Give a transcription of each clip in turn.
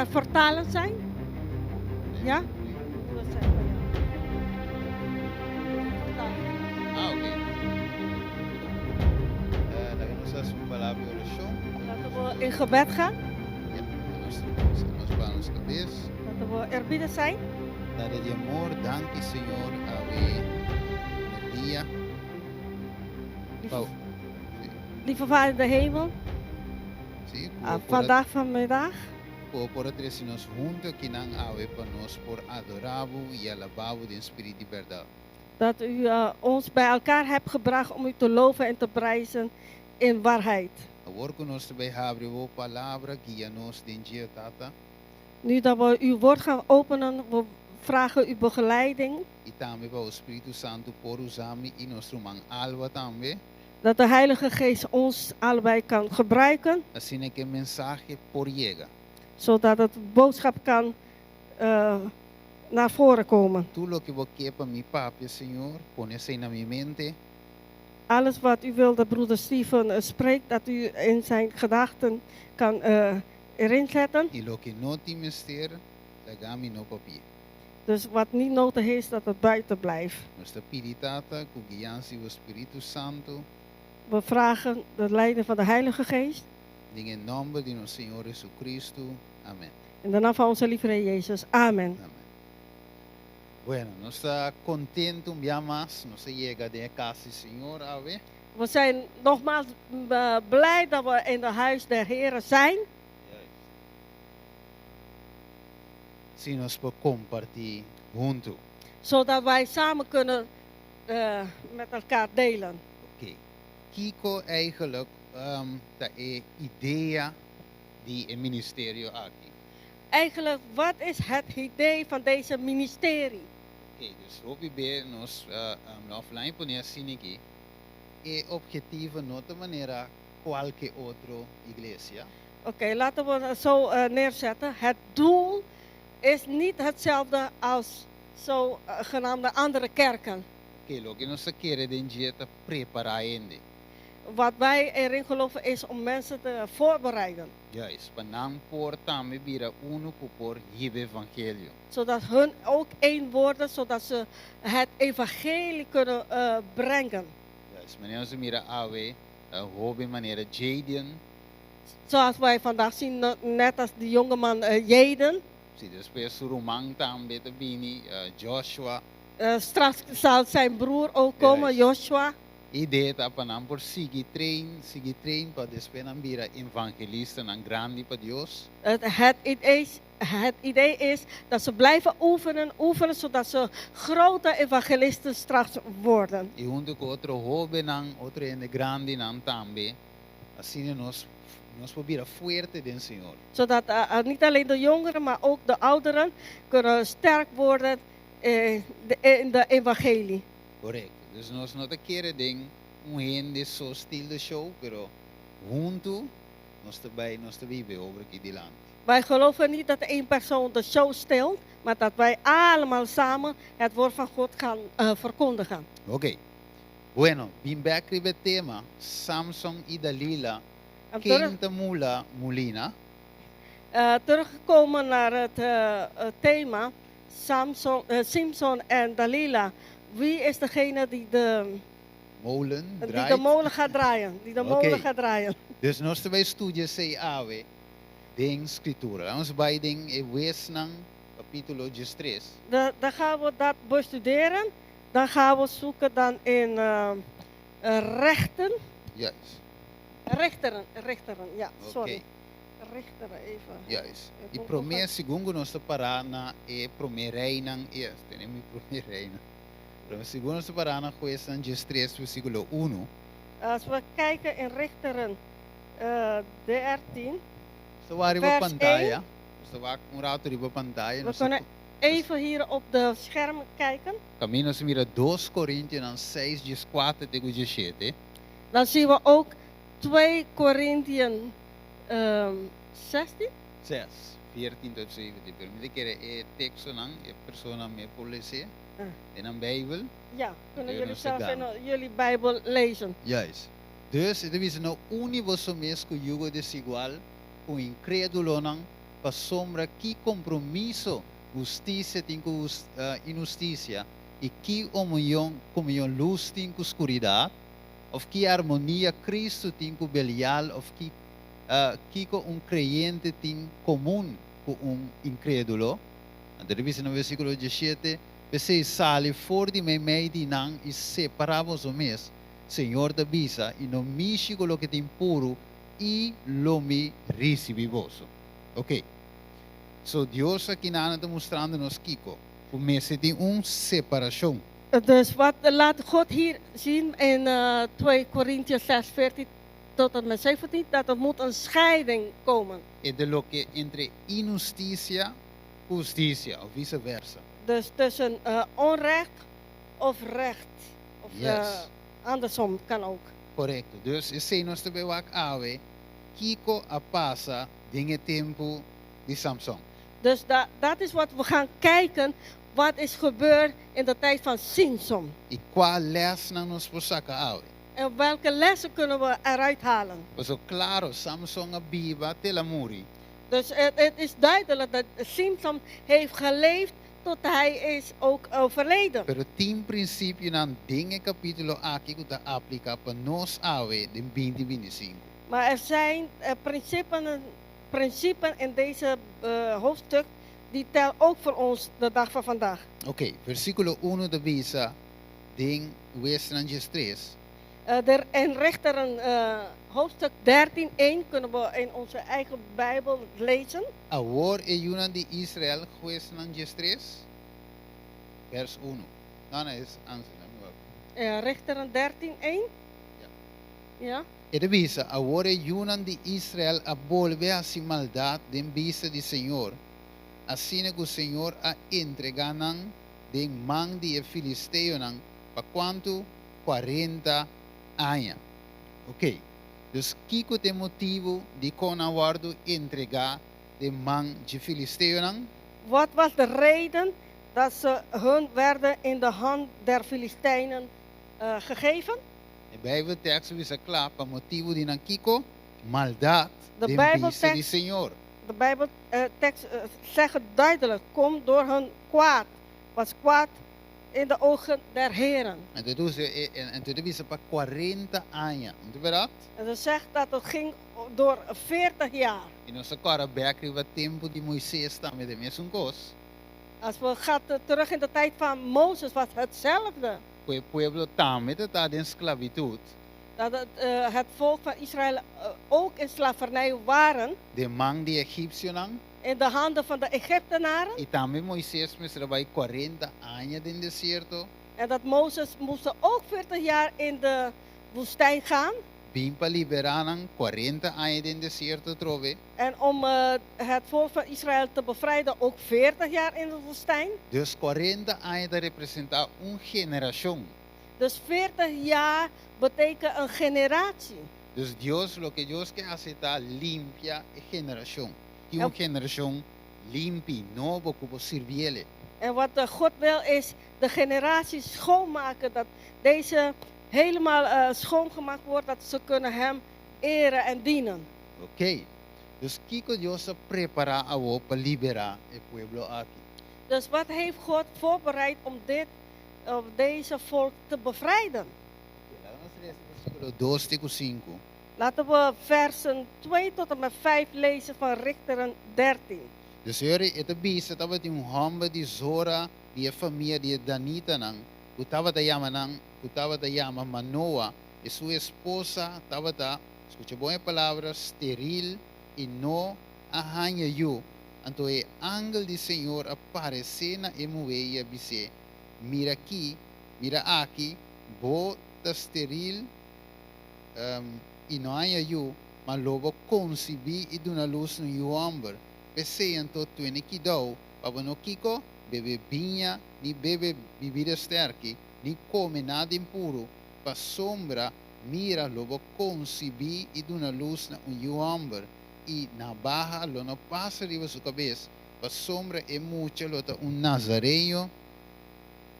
Er vertalers zijn? Ja? Dat zijn van jou. Vertalen. Ah, oké. Laga nos hasi un palabra di orashon. Laten we in gebed gaan. Ja, nos nos baha nos kabes. Laten we eerbiedig zijn. Tata di amor, danki Señor awe merdia. Lieve, lieve Vader in de hemel. Sí, Ah, vandaag vanmiddag. Ku por a trese nos huntu akinan awe pa nos por adorá bo i alabá bo den spirit di bèrdat. Dat u ons bij elkaar hebt gebracht om u te loven en te prijzen in waarheid. Awor ku nos ta bai habri bo palabra, guia nos den dje, Tata. Nu dat we uw woord gaan openen, we vragen uw begeleiding. I tambe pa bo Spiritu Santu por usa mi i nos ruman Alba tambe. Dat de Heilige Geest ons allebei kan gebruiken. Asina ku e mensahe por yega. Zodat het boodschap kan naar voren komen. Tur loke bo ke pa mi papia, Señor, pone esei na mi mente. Alles wat u wil dat broeder Steven spreekt, dat u in zijn gedachten kan erin zetten. I loke no tin mester, laga mi no papia. Dus wat niet nodig is, dat het buiten blijft. Nos ta pidi, Tata, ku guiansa di bo Spiritu Santu. We vragen de leiding van de Heilige Geest. Den e nòmber di nos Señor Jesucristo. Amen. In de naam van onze lieve Heer Jezus. Amen. Amen. Bueno, nos ta kontentu un bia mas. Nos a yega den e kas di Señor awe. We zijn nogmaals blij dat we in de huis der Heere zijn. Si nos por kompartí huntu. Zodat wij samen kunnen met elkaar delen. Oké. Kiko eigenlijk ta e idea di e ministerio aki? Eigenlijk, wat is het idee van deze ministerie? Oké, dus hopi be nos offline pone asina aki. E objetivo no ta manera kualke otro iglesia. Oké, laten we het zo neerzetten. Het doel is niet hetzelfde als zogenaamde andere kerken. Oké, loke nos ta kere den dje ta prepará hende. Wat wij erin geloven is om mensen te voorbereiden. Juist, pa nan por tambe bira unu ku por hiba evangelio. Zodat hun ook één worden, zodat ze het evangelie kunnen brengen. Juist, manera nos a mira awe, hoben manera Jaden. Zoals wij vandaag zien, net als die jongeman Jaden. Si, despues su ruman tambe ta bini, Joshua. Straks zal zijn broer ook komen, Joshua. Idea ta pa nan por sigui train, sigui train pa despues nan bira evangelistanan grandi pa Dios. Het idee, het idee is dat ze blijven oefenen, oefenen, zodat ze grote evangelisten straks worden. I hunto ku otro hóbennan, otro hende grandinan tambe, asina nos nos por bira fuerte den Señor. Zodat niet alleen de jongeren, maar ook de ouderen kunnen sterk worden in de evangelie. Korekto. Dus nos no ta kere den un hende so steal the show, pero huntu nos ta bai, nos ta biba e obra aki dilanti. Wij geloven niet dat één persoon de show steelt, maar dat wij allemaal samen het woord van God gaan verkondigen. Oké. Bueno, bin bek riba e tema, Samson i Dalila, En ken terug, ta mula mulina? teruggekomen naar het thema Samson, Simson en Dalila. Wie is degene die de, Molen die de draait. molen gaat draaien? Die de Oké. molen gaat draaien. Dus nos ta bai studia esei awe den Skritura. Nos bai den e Huesnan kapítulo diestres. Dan gaan we dat bestuderen. Dan gaan we zoeken dan in rechten. Juist. Rechteren, rechteren, ja, sorry. Oké. Rechteren even. Juist. Ik I moet promé nog segun ku nos ta pará na e promé reinan, yes, tene mi promé reinan. Promé segun nos ta pará na Huesnan diestres versíkulo unu. Als we kijken in Richteren 13, Nos ta wak riba vers pantaya. 1. Nos ta wak un rato riba pantaya. We Nos ta kunnen even hier op de scherm kijken. Kaminda nos mira dos Korintionan seis dieskuater te ku diesshete. Dan zien we ook 2 Corinthiën 16. Ses, 14 tot 17. Pero mi ta kere e tekstonan e personanan me por les'é den nan Bijbel. Ja, kunnen Oké, jullie nos ta zelf in gana. jullie Bijbel lezen. Juist. Dus e ta bisa, No uni boso mes ku yugo desigual ku inkrédulonan. Pasobra ki kompromiso hustisia tin ku inhustisia, i ki komunion lus tin ku skuridat, òf ki armonia Kristu tin ku Belial, òf kiko un kreyente tin komun ku un inkrédulo. Anto e ta bisa na versíkulo 17: "P'esei sali for di meimei di nan i separá boso mes, Señor ta bisa, i no mishi ku loke ta impuru, i lo mi risibí boso." Ok. So Dios akinan ta mustrando nos kiko. Ku mester tin un separashon. Dus wat laat God hier zien in 2 Corinthians 6, 14 tot en met 17? Dat er moet een scheiding komen. Entre loke entre inhustisia, hustisia, òf vice-versa. Dus tussen onrecht of recht. Of andersom kan ook. Korekto. Dus esei nos ta bai wak awe, kiko a pasa den e tempu di Samson. Dus dat is wat we gaan kijken. Wat is gebeurd in de tijd van Simson. I kua lèsnan nos por saka awe. En welke lessen kunnen we eruit halen? So klaro, Samson a biba te el a muri. Dus het is duidelijk dat Simson heeft geleefd tot hij is ook overleden. Pero tin prinsipionan den e kapítulo aki ku ta apliká pa nos awe den 2025. Maar er zijn principes in deze hoofdstuk die tellen ook voor ons de dag van vandaag. Ok, versíkulo 1 ta bisa den Huesnan 3. In Richteren hoofdstuk 13, 1 kunnen we in onze eigen Bijbel lezen. Awor e yunan di Israel, Huesnan 3, vers 1. No, e Angela. Richteren 13, 1. Ja. Ja. E ta bisa, awor e yunan di Israel a bolbe hasi maldat den bista di Señor. Asina ku Señor a entregá nan den man di filisteonan pa kuantu? 40 aña. Ok. Dus kiko ta e motibu di kon a wòrdu entregá den man di filisteonan? Wat was de reden dat ze hun werden in de hand der Filistijnen gegeven? E Bijbeltekst ta kla, pa motibu di nan kiko? Maldat De den Bijbeltekst bista di Señor. De Bijbeltekst zegt duidelijk, kom door hun kwaad. Was kwaad in de ogen der Heren. Anto, e ta bisa pa 40 aña. No ta berdat? En dat zegt dat het ging door 40 jaar. I nos kòrda bèk riba tempu di Moises tambe e mesun kos. Als we gaan terug in de tijd van Mozes was hetzelfde. E pueblo tambe tabata den sklabitut. Dat het volk van Israël ook in slavernij waren. Den man di egipsionan. In de handen van de Egyptenaren. I tambe Moises mester a bai 40 aña den desierto. En dat Mozes moest ook 40 jaar in de woestijn gaan. Bin pa liberá nan 40 aña den desierto atrobe. En om het volk van Israël te bevrijden ook 40 jaar in de woestijn. Dus 40 aña ta representá un generashon. Dus 40 jaar betekent een generatie. Dus Dios, loke Dios ke hasi ta limpia e generashon. Tin un generashon limpi, nobo, ku por sirbié. En wat de God wil is de generatie schoonmaken. Dat deze helemaal schoongemaakt wordt. Dat ze kunnen hem eren en dienen. Ok. Dus kiko Dios a prepará awor pa liberá e pueblo aki? Dus wat heeft God voorbereid om deze volk te bevrijden? Laga nos lesa versíkulo 2 te 5. Laten we versen 2 tot en met 5 lezen van Richteren 13. Dus e ta bisa, tabatin un hòmber di Zora, di famia di danitanan, ku tabata yama nan, ku tabata yama Manoa, i su esposa tabata, skucha bon palabra, steril i no a haña yu. Anto e angel di Señor a aparesé na e muhé i a bis'é: "Mira aki, mira aki, bo ta steril i no a haña yu, ma lo bo konsebí i duna lus na un yu hòmber. P'esei anto tene kuidou, pa no kiko, bebe biña, ni bebe bebida stèrki, ni kome nada impuru, pasobra, mira, lo bo konsebí i duna lus na un yu hòmber, i nabaha lo no pasa riba su kabes, pasobra e mucha lo ta un nazareo,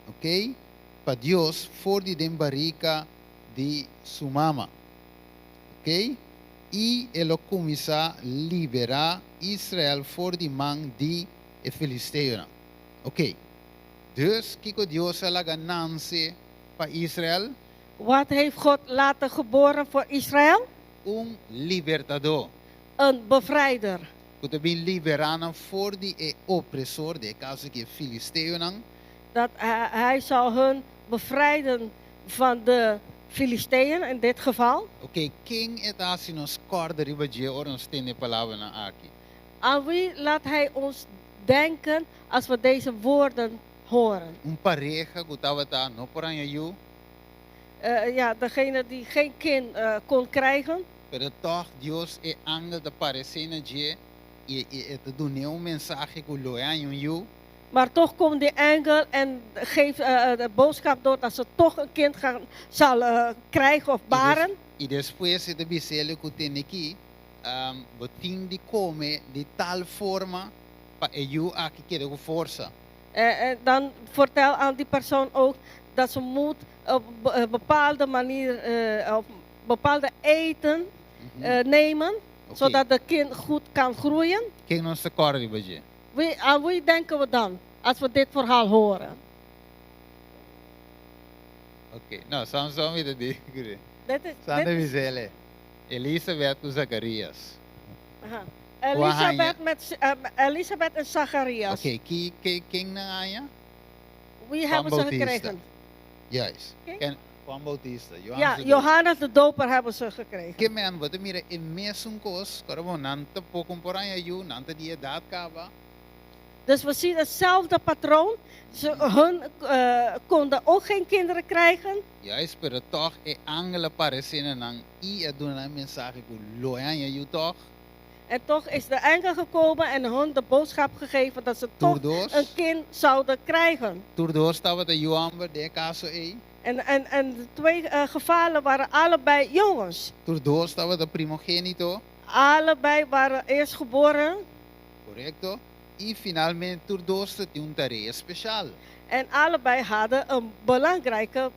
ok? Pa Dios, for di den barika di su mama. Ok? I e lo kuminsá liberá Israel for di man di e filisteonan. Oké. Dus kiko Dios a laga nase pa Israel? Wat heeft God laten geboren voor Israël? Un libertadó. Een bevrijder. Ku ta bin liberá nan for di e opresor, den e kaso akí e filisteonan. Dat hij zal hun bevrijden van de Filisteeën in dit geval. Oké, ken e ta hasi nos kòrda riba dje ora nos tende e palabranan aki? Aan wie laat hij ons denken als we deze woorden horen? Un pareha ku tabata no por haña yu. Ja, degene die geen kind kon krijgen. Pero tòg Dios e angel ta paresé na dje i e ta dun'é un mensahe ku lo e haña un yu. Maar toch komt die engel en geeft de boodschap door dat ze toch een kind gaan, zal krijgen of baren. I despues e ta bis'é ku tende aki, bo tin di kome di tal forma pa e yu aki keda ku forsa. En dan vertel aan die persoon ook dat ze moet op een bepaalde manier of bepaalde eten nemen, zodat de kind goed kan groeien. Ken nos ta kòrda riba dje? Wie, aan wie denken we dan als we dit verhaal horen? Oké, no, Samson mi ta di. Dit is, Santa dit is, Visele, Elisabeth ku Zakarias. Aha. Kua haña? Elisabeth, met, Elisabeth en Zacharias. Oké, ki, ki, ken nan haña? Wie Juan hebben ze Bautista. gekregen? Juist. Ken? Ken, Juan Bautista, Johannes Ja, de Doper. Johannes de Doper hebben ze gekregen. Ke men, bo ta mira e mesun kos, kora bo nan tampoko por haña yu, nan ta di edat kaba. Dus we zien hetzelfde patroon. Ze, hun konden ook geen kinderen krijgen. Juist, pero tòg e angel a paresé na nan i a duna nan e mensahe ku lo e haña yu tòg. En toch is de engel gekomen en hun de boodschap gegeven dat ze Tur toch dos. een kind zouden krijgen. Tur dos tabata yu hòmber den e kaso ei. En de twee gevallen waren allebei jongens. Tur dos tabata primogénito. Allebei waren eerstgeboren. Korekto. I finalmente tur dos ta tin un tarea speshal. En allebei hadden een belangrijke,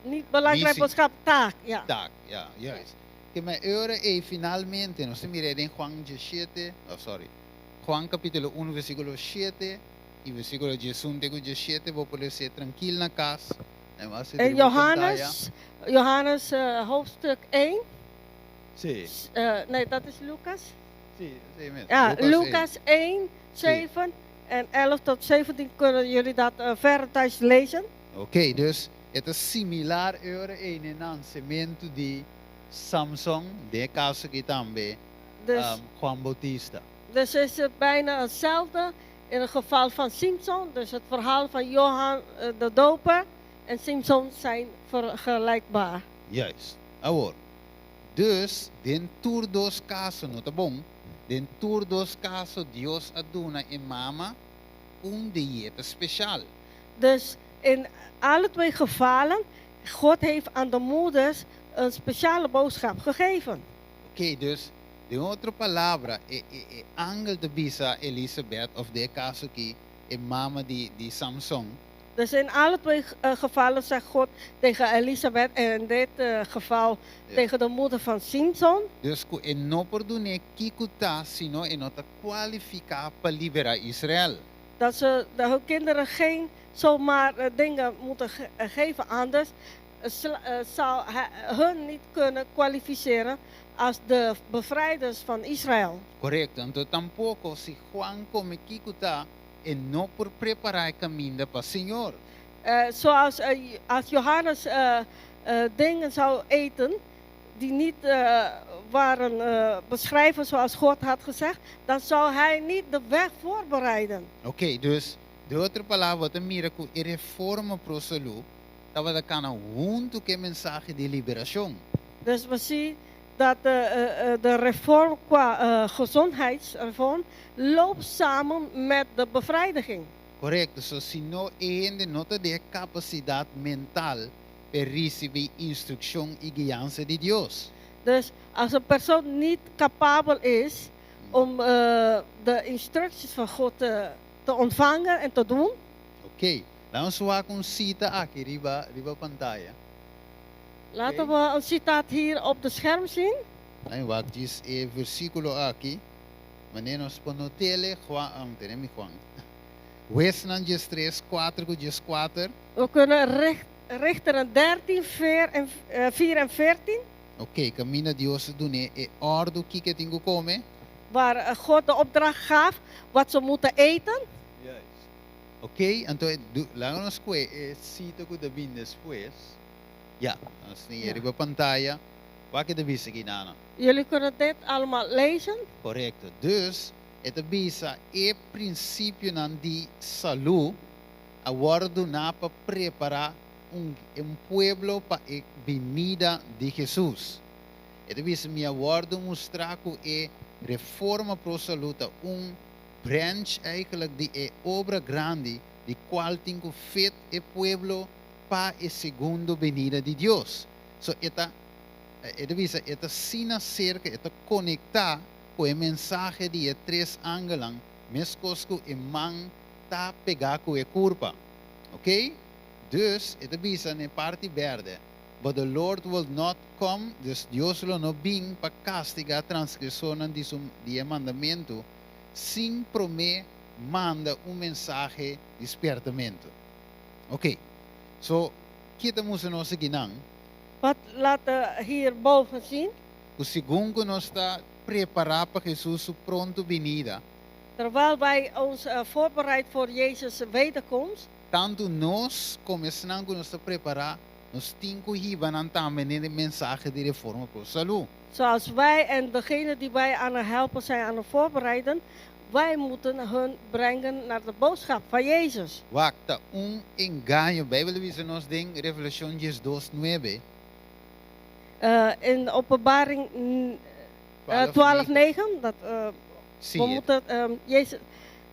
niet belangrijk Missie. boodschap, taak. Ja. Taak, ja, juist. Ke men e ora ei finalmente nos ta mira den Juan 17, oh sorry, Juan capítulo 1 versículo 7 i versículo 11 te ku 17, bo por lesa trankil na kas. En Johannes, Johannes hoofdstuk 1. Sí. Nee, dat is Lucas. Sí, sí mes. Ja, Lucas Lucas 1, 7 en 11 tot 17 kunnen jullie dat verder thuis lezen. Oké, dus e ta similar e ora ei n'e nansementu di Samson, den e kaso aki tambe Dus, Juan Bautista. Dus is het bijna hetzelfde in het geval van Simson. Dus het verhaal van Johan de Doper en Simson zijn vergelijkbaar. Juist. Awor, dus den tur dos kaso, no ta bon? Den tur dos kaso Dios a duna e mama un dieta speshal. Dus in alle twee gevallen, God heeft aan de moeders een speciale boodschap gegeven. Oké, dus den otro palabra, e e e angel ta bisa Elisabeth, òf den e kaso akí, e mama di di Samson. Dus in alle twee gevallen zegt God tegen Elisabeth en in dit geval tegen de moeder van Simson. Dus ku e no por dun'é kiko ta, sino e no ta kualifiká pa liberá Israel. Dat ze dat hun kinderen geen zomaar dingen moeten geven, anders zal hun niet kunnen kwalificeren als de bevrijders van Israël. Korekto. Anto tampoko si Juan kome kiko ta, e no por prepará e kaminda pa Señor. Zoals als Johannes dingen zou eten die niet waren beschrijven zoals God had gezegd, dan zou hij niet de weg voorbereiden. Oké, dus den otro palabra bo ta mira ku e reforma pro salú tabata kana huntu ku e mensahe di liberashon. Dus we zien dat de reform qua gezondheidsreform loopt samen met de bevrijding. Korekto, so si no e hende no ta den e kapasidat mental p'e risibí instrukshon i guiansa di Dios. Dus als een persoon niet capabel is om de instructies van God te ontvangen en te doen. Oké, laat ons wak un sita aki riba riba pantaya. Laten we een citaat hier op de scherm zien. Ai, wak djis e versíkulo aki. Manera nos por not'é, Juan, tene mi Juan. Huesnan 13, 4 ku 14. We kunnen Richteren 13, 4 en, 4 en 14. Ok, kaminda Dios a dun'é e òrdu kiko e tin ku kome. Waar God de opdracht gaf wat ze moeten eten. Juist. Ok, anto laga nos kue e sita ku ta bin despues. Ja, nos tin e riba pantaya. Wak e ta bisa aki, Nana. Jullie kunnen dit allemaal lezen. Korekto. Dus, e ta bisa e prinsipionan di salú a wòrdu duná pa prepará un un pueblo pa e binida di Hesus. E ta bisa mi a wòrdu mustrá ku e Reforma Pro Salú ta un branch eigenlijk di e obra grandi di kual tin ku fit e pueblo pa e segundo benida di Dios. So e ta e ta bisa e ta asina serka, e ta konektá ku e mensahe di e tres angelnan meskos ku e man ta pegá ku e kurpa. Ok? Dus e ta bisa na e parti bèrdè, But the Lord will not come, dus Dios lo no bin pa kastigá transgresornan di su di e mandamentu sin promé manda un mensahe di spièrtamentu. Ok. So, ki ta mustra nos akinan? Wat laat hierboven zien? Ku segun ku nos ta prepará pa Hesus su pronto binida. Terwijl wij ons voorbereid voor Jezus wederkomst. Tantu nos komo esnan ku nos ta prepará, nos tin ku hiba nan tambe den e mensahe di Reforma Pro Salú. Zoals wij en degenen die wij aan het helpen zijn aan het voorbereiden, wij moeten hun brengen naar de boodschap van Jezus. Wak, ta un engaño. Beibel ta bisa nos den Revelashon 12, 9. In Openbaring 12, 9, dat we moeten, Jezus,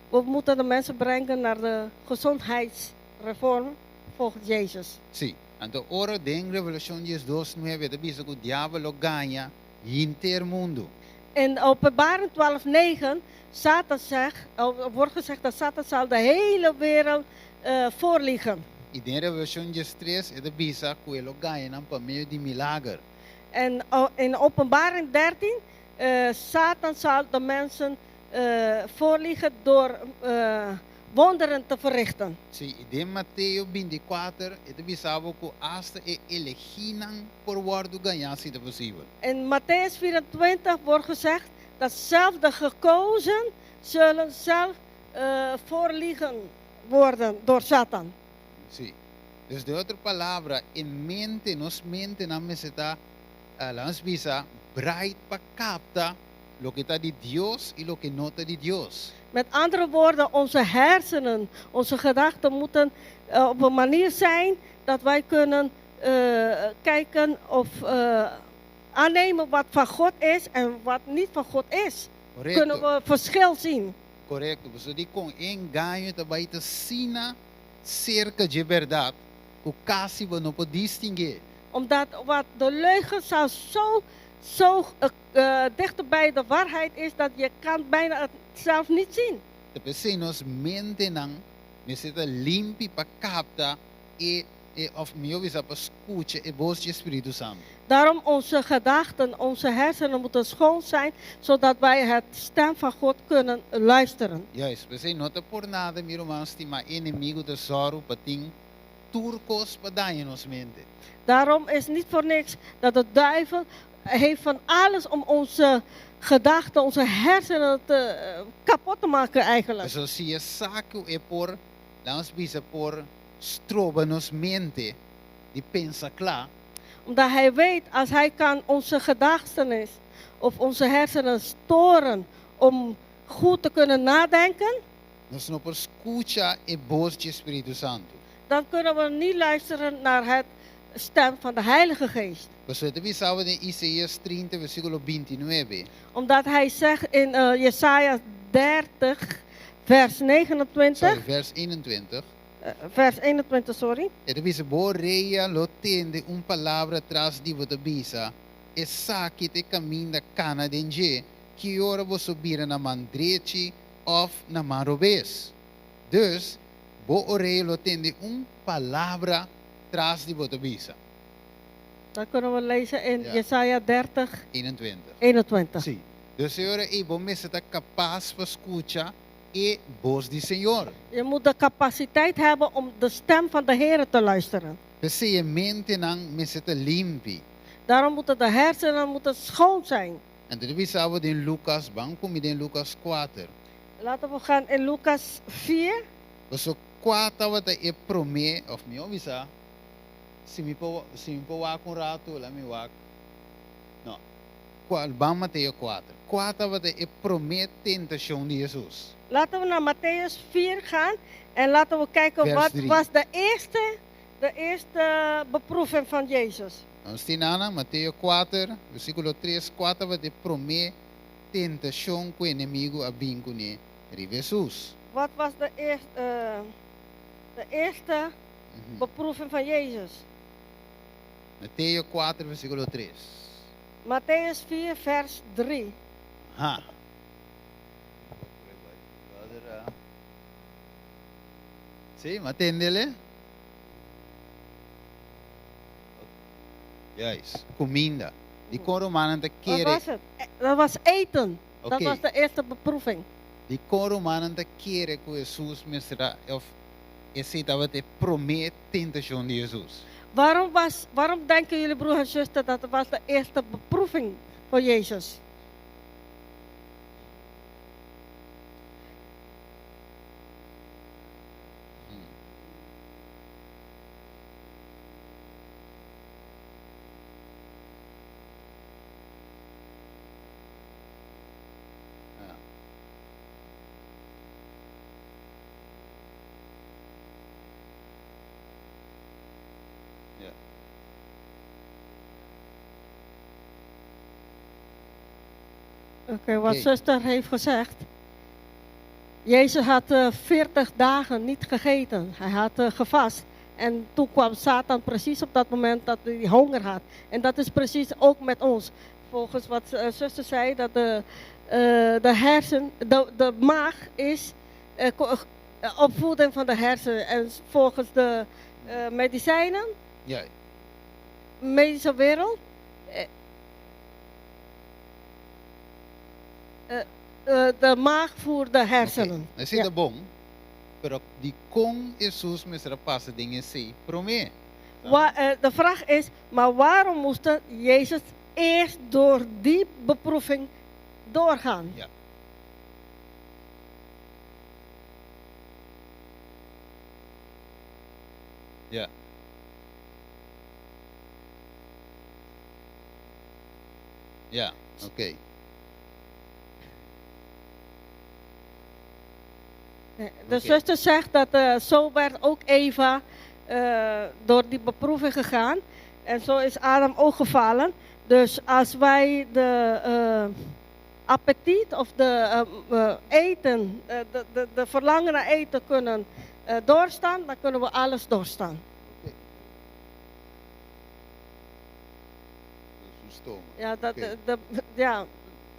we moeten de mensen brengen naar de gezondheidsreform volgens Jezus. Sí. Anto ora den Revelashon 12, 9 ta bisa ku diabel lo gaña hinter mundu. In Openbaring 12, 9, Satan zegt, wordt gezegd dat Satan zal de hele wereld voorliegen. I den Revelashon 13 e ta bisa ku e lo gaña nan pa medio di milager. En in Openbaring 13, Satan zal de mensen voorliegen door wonderen te verrichten. Sí, i den Mateo 24 e ta bisa bo ku asta e elegínan por wòrdu gañá si ta posibel. In Matteüs 24 wordt gezegd dat zelf de gekozen zullen zelf voorliegen worden door Satan. Sí. Dus den otro palabra, e mente, nos mentenan mester ta, laga nos bisa, bright pa kapta loke ta di Dios i loke no ta di Dios. Met andere woorden, onze hersenen, onze gedachten moeten op een manier zijn dat wij kunnen kijken of aannemen wat van God is en wat niet van God is. Kunnen we verschil zien. Korekto. Pasobra dikon e engaño ta bai ta asina serka dje bèrdat ku kasi bo no por distingué. Omdat wat de leugen zou zo, zo dichter bij de waarheid is dat je kan bijna het zelf niet zien. Ta p'esei nos mentenan mester ta limpi pa kapta e e òf mihó bisa pa skucha e bos dje Spiritu Santu. Daarom onze gedachten, onze hersenen moeten schoon zijn, zodat wij het stem van God kunnen luisteren. Juist, p'esei no ta por nada mi ruman stimá enemigu ta sòru pa tin tur kos pa daña nos mente. Daarom is niet voor niks dat de duivel heeft van alles om onze gedachten, onze hersenen te, kapot te maken eigenlijk. Pasobra si e sa ku e por, laat ons bisa, por stroba nos mente di pensa kla. Omdat hij weet, als hij kan onze gedachtenis of onze hersenen storen om goed te kunnen nadenken. Nos no por skucha e bos dje Spiritu Santu. Dan kunnen we niet luisteren naar het stem van de Heilige Geest. Pasobra e ta bisa bo den Isaías 30 versíkulo 29. Omdat hij zegt in Jesaja 30 vers 29. Sorry, vers 21. Vers 21, sorry. E ta bisa, Bo orea lo tende un palabra tras di bo ta bisa, Esaki ta e kaminda kana den dje, ki ora boso bira na man drechi òf na man robes. Dus, bo orea lo tende un palabra tras di bo ta bisa. Dat kunnen we lezen in Ja. Jesaja 30, 21. 21. Si. Dus e ora ei bo mester ta kapas pa skucha e bos di Señor. Je moet de capaciteit hebben om de stem van de Heer te luisteren. P'esei e mentenan mester ta limpi. Daarom moeten de hersenen moeten schoon zijn. Anto ta bisa bo den Lukas, ban ku mi den Lukas kuater. Laten we gaan in Lucas 4. Paso kua tabata e promé, òf mihó bisa, si mi por, si mi por wak un ratu, laat mi wak. No. Kua, ban Mateo kuater. Kua tabata e promé tentashon di Hesus? Laten we naar Mattheüs 4 gaan en laten we kijken Vers wat 3. was de eerste beproeving van Jezus. Nos tin ana, Mateo kuater, versíkulo tres, Kua tabata e promé tentashon ku enemigu a bin kuné riba Hesus? Wat was de eerste, de eerste beproeving van Jezus? Mateo kuater, versíkulo tres. Mattheüs 4, vers 3. Ha. Sí, m'a tendele. Juist, kuminda. Dikon rumannan ta Wat kere. was het? Dat was eten. Dat Oké. was de eerste beproeving. Dikon rumannan ta kere ku Hesus mester a, òf esei tabata e promé tentashon di Hesus? Waarom, was, waarom denken jullie broer en zuster dat het was de eerste beproeving voor Jezus? Ja. Ja. Oké, wat Oké. zuster heeft gezegd. Jezus had 40 dagen niet gegeten. Hij had gevast. En toen kwam Satan precies op dat moment dat hij honger had. En dat is precies ook met ons. Volgens wat zuster zei, dat de hersen, de maag is opvoeding van de hersenen. En volgens de medicijnen, medische wereld, de maag voert de hersenen. Oké, Esei ta bon, pero dikon Hesus mester a pasa den esei promé? De vraag is, maar waarom moest Jezus eerst door die beproeving doorgaan? Ja. Ja. Ja, oké. De zuster zegt dat zo werd ook Eva door die beproeving gegaan. En zo is Adam ook gevallen. Dus als wij de appetiet of de eten, de verlangen naar eten kunnen doorstaan, dan kunnen we alles doorstaan. Oké. Dus stoma. Ja, dat, de, ja,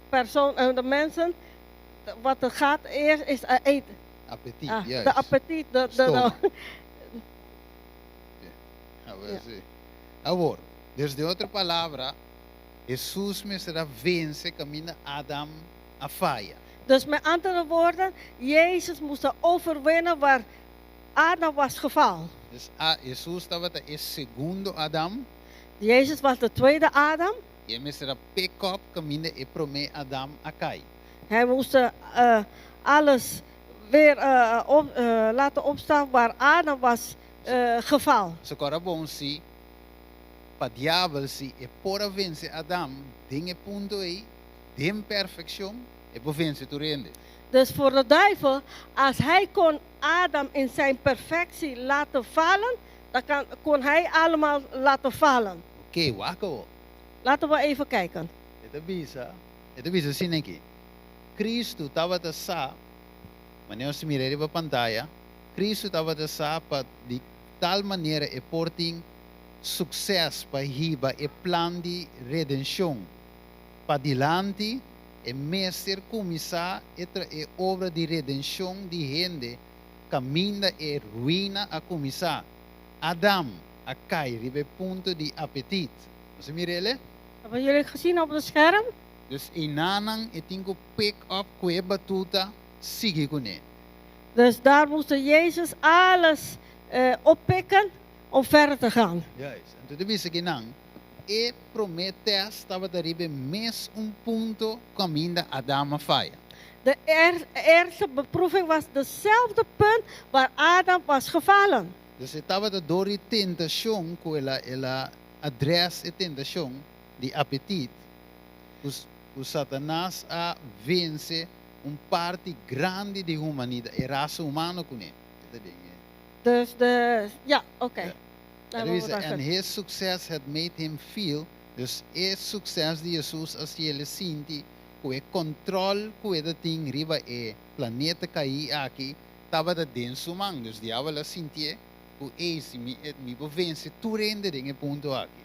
persoon, de mensen, wat er gaat eerst is eten. Appetit, Ah, juist. de appetit. Stoma. Ja, wel Ja. sí. Awor, dus den otro palabra, Hesus mester a vense kaminda Adam a faya. Dus met andere woorden, Jezus moest er overwinnen waar Adam was gevallen. Dus Hesus tabata e segundo Adam. Jezus was de tweede Adam. I e mester a pick up kaminda e promé Adam a kai. Hij moest alles weer laten opstaan waar Adam was gevallen. So kòrda bon si, pa diabel si e por a vense Adam den e punto ei, den perfekshon, e por vense tur hende. Dus voor de duivel, als hij kon Adam in zijn perfectie laten vallen, dan kon hij allemaal laten vallen. Oké, wak awor. Laten we even kijken. E ta bisa, e ta bisa asina aki. Cristo tabata sa, manera nos mira riba pantaya, Cristo tabata sa pa di tal manera e por tin sukses pa hiba e plan di redenshon padilanti, e mester kuminsá e tra e obra di redenshon di hende kaminda e ruina a kuminsá. Adam a kai riba e punto di apetit. Boso mir'é? Hebben jullie het gezien op het scherm? Dus einan e tin ku pick up ku e batuta sigui kuné. Dus daar moest Jezus alles oppikken om verder te gaan. Juist. Anto ta bisa akinan, e promé test tabata riba mesun punto kaminda Adam a faya. De eerste beproeving was dezelfde punt waar Adam was gevallen. Dus e tabata dor di tentashon ku el a el a address e tentashon di apetit, ku Satanas a vense un parti grandi di humanidat, e rasa humano kuné. E ta den e. Dus de, ja, oké. Ja. Daar hebben we En het his success had made him feel, dus e success di Jesus a hasié sinti ku e control ku e tin riba e planeta kaí aki tabata den su man. Dus diabel a sinti ku e si mi por vense tur hende den e punto aki.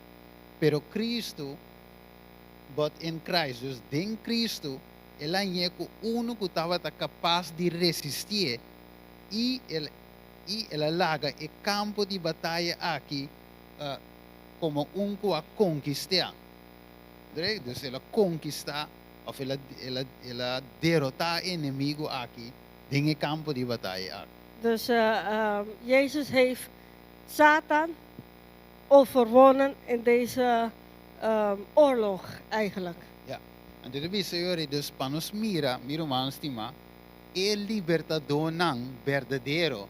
Pero Cristo, but in Christ, dus den Cristo, el a haña ku uno ku tabata kapas di resistí i el a laga e kampo di bataya aki komo un ku a konkistá. Dus el a konkistá, òf el a derotá e enemigu aki den e kampo di bataya aki. Dus Jezus heeft Satan overwonnen in deze oorlog eigenlijk. Ja. Anto ta bisa dus pa nos mira, mi ruman stimá, e libertadónan berdadero.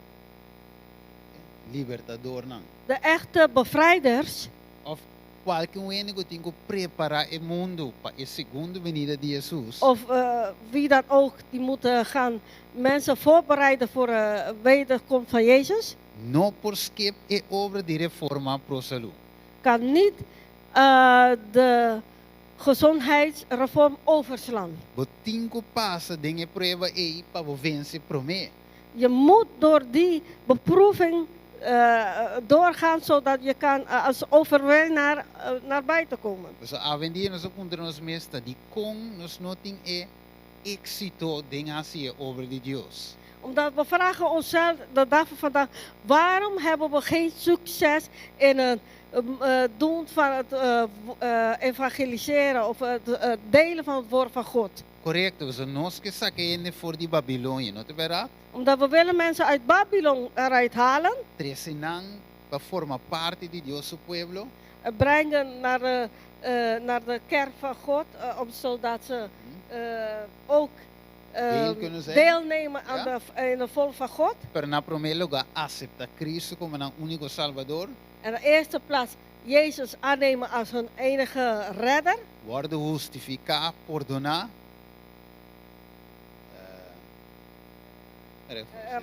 Libertadónan. De echte bevrijders, Òf kualke un ku tin ku prepará e mundu pa e segundo benida di Jesus. Of wie dan ook, die moeten gaan mensen voorbereiden voor de wederkomst van Jezus. No por skip e obra di reforma pro salú. Kan niet de gezondheidsreform overslaan. Bo tin ku pasa den e prueba ei pa vense promé. Je moet door die beproeving doorgaan, zodat je kan als overwinnaar naar buiten komen. Dus awendia nos ta puntra nos mes ta dikon nos no tin e éksito den hasi e obra di Dios. Omdat we vragen onszelf de dag van vandaag: waarom hebben we geen succes in het doen van het evangeliseren of het delen van het woord van God? Korekto, dus nos ke saka hende for di Babilonia, no ta berdat? Omdat we willen mensen uit Babylon eruit halen, Trese nan pa forma parti di Dios su pueblo. Brengen naar de kerk van God, zodat ze ook Deel kunnen zijn. Deelnemen aan in de volk van God. Pero na promé lugá, aseptá Kristu komo nan úniko Salbador. En de eerste plaats Jezus aannemen als hun enige redder. Wòrdu hustifiká, pordoná.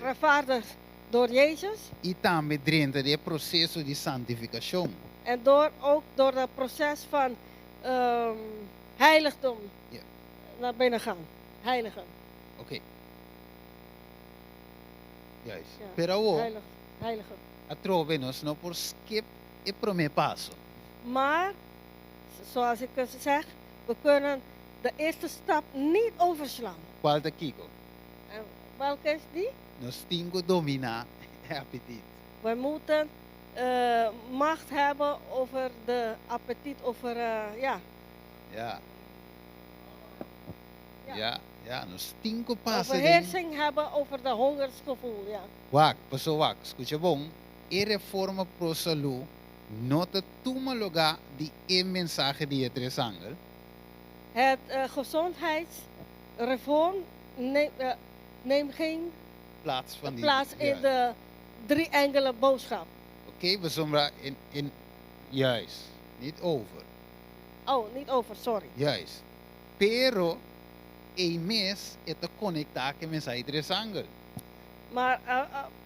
Rechtvaardigd door Jezus. I tambe drenta den proseso di santifikashon. En ook door het proces van heiligdom naar binnen gaan. Heiligen. Oké. Juist. Ja. Pero Heiligen. Atrobe nos no por skip e promé paso. Maar, zoals ik het zeg, we kunnen de eerste stap niet overslaan. Kua ta kiko? En welke is die? Nos tin ku dominá e apetit. We moeten macht hebben over de appetiet, over, ja, Ja, nos tin ku pasa den overheersing hebben over de hongersgevoel. Ja. Wak, paso wak, skucha bon, e reforma pro salú no ta tuma lugá di e mensahe di e tres angel. Het gezondheidsreform neemt geen Plaats van die plaats in de drie engelen boodschap. Oké, we zullen in, juist, niet over. Oh, niet over, sorry. Juist. Pero e mes e ta konektá ku e mensahe tres angel. Maar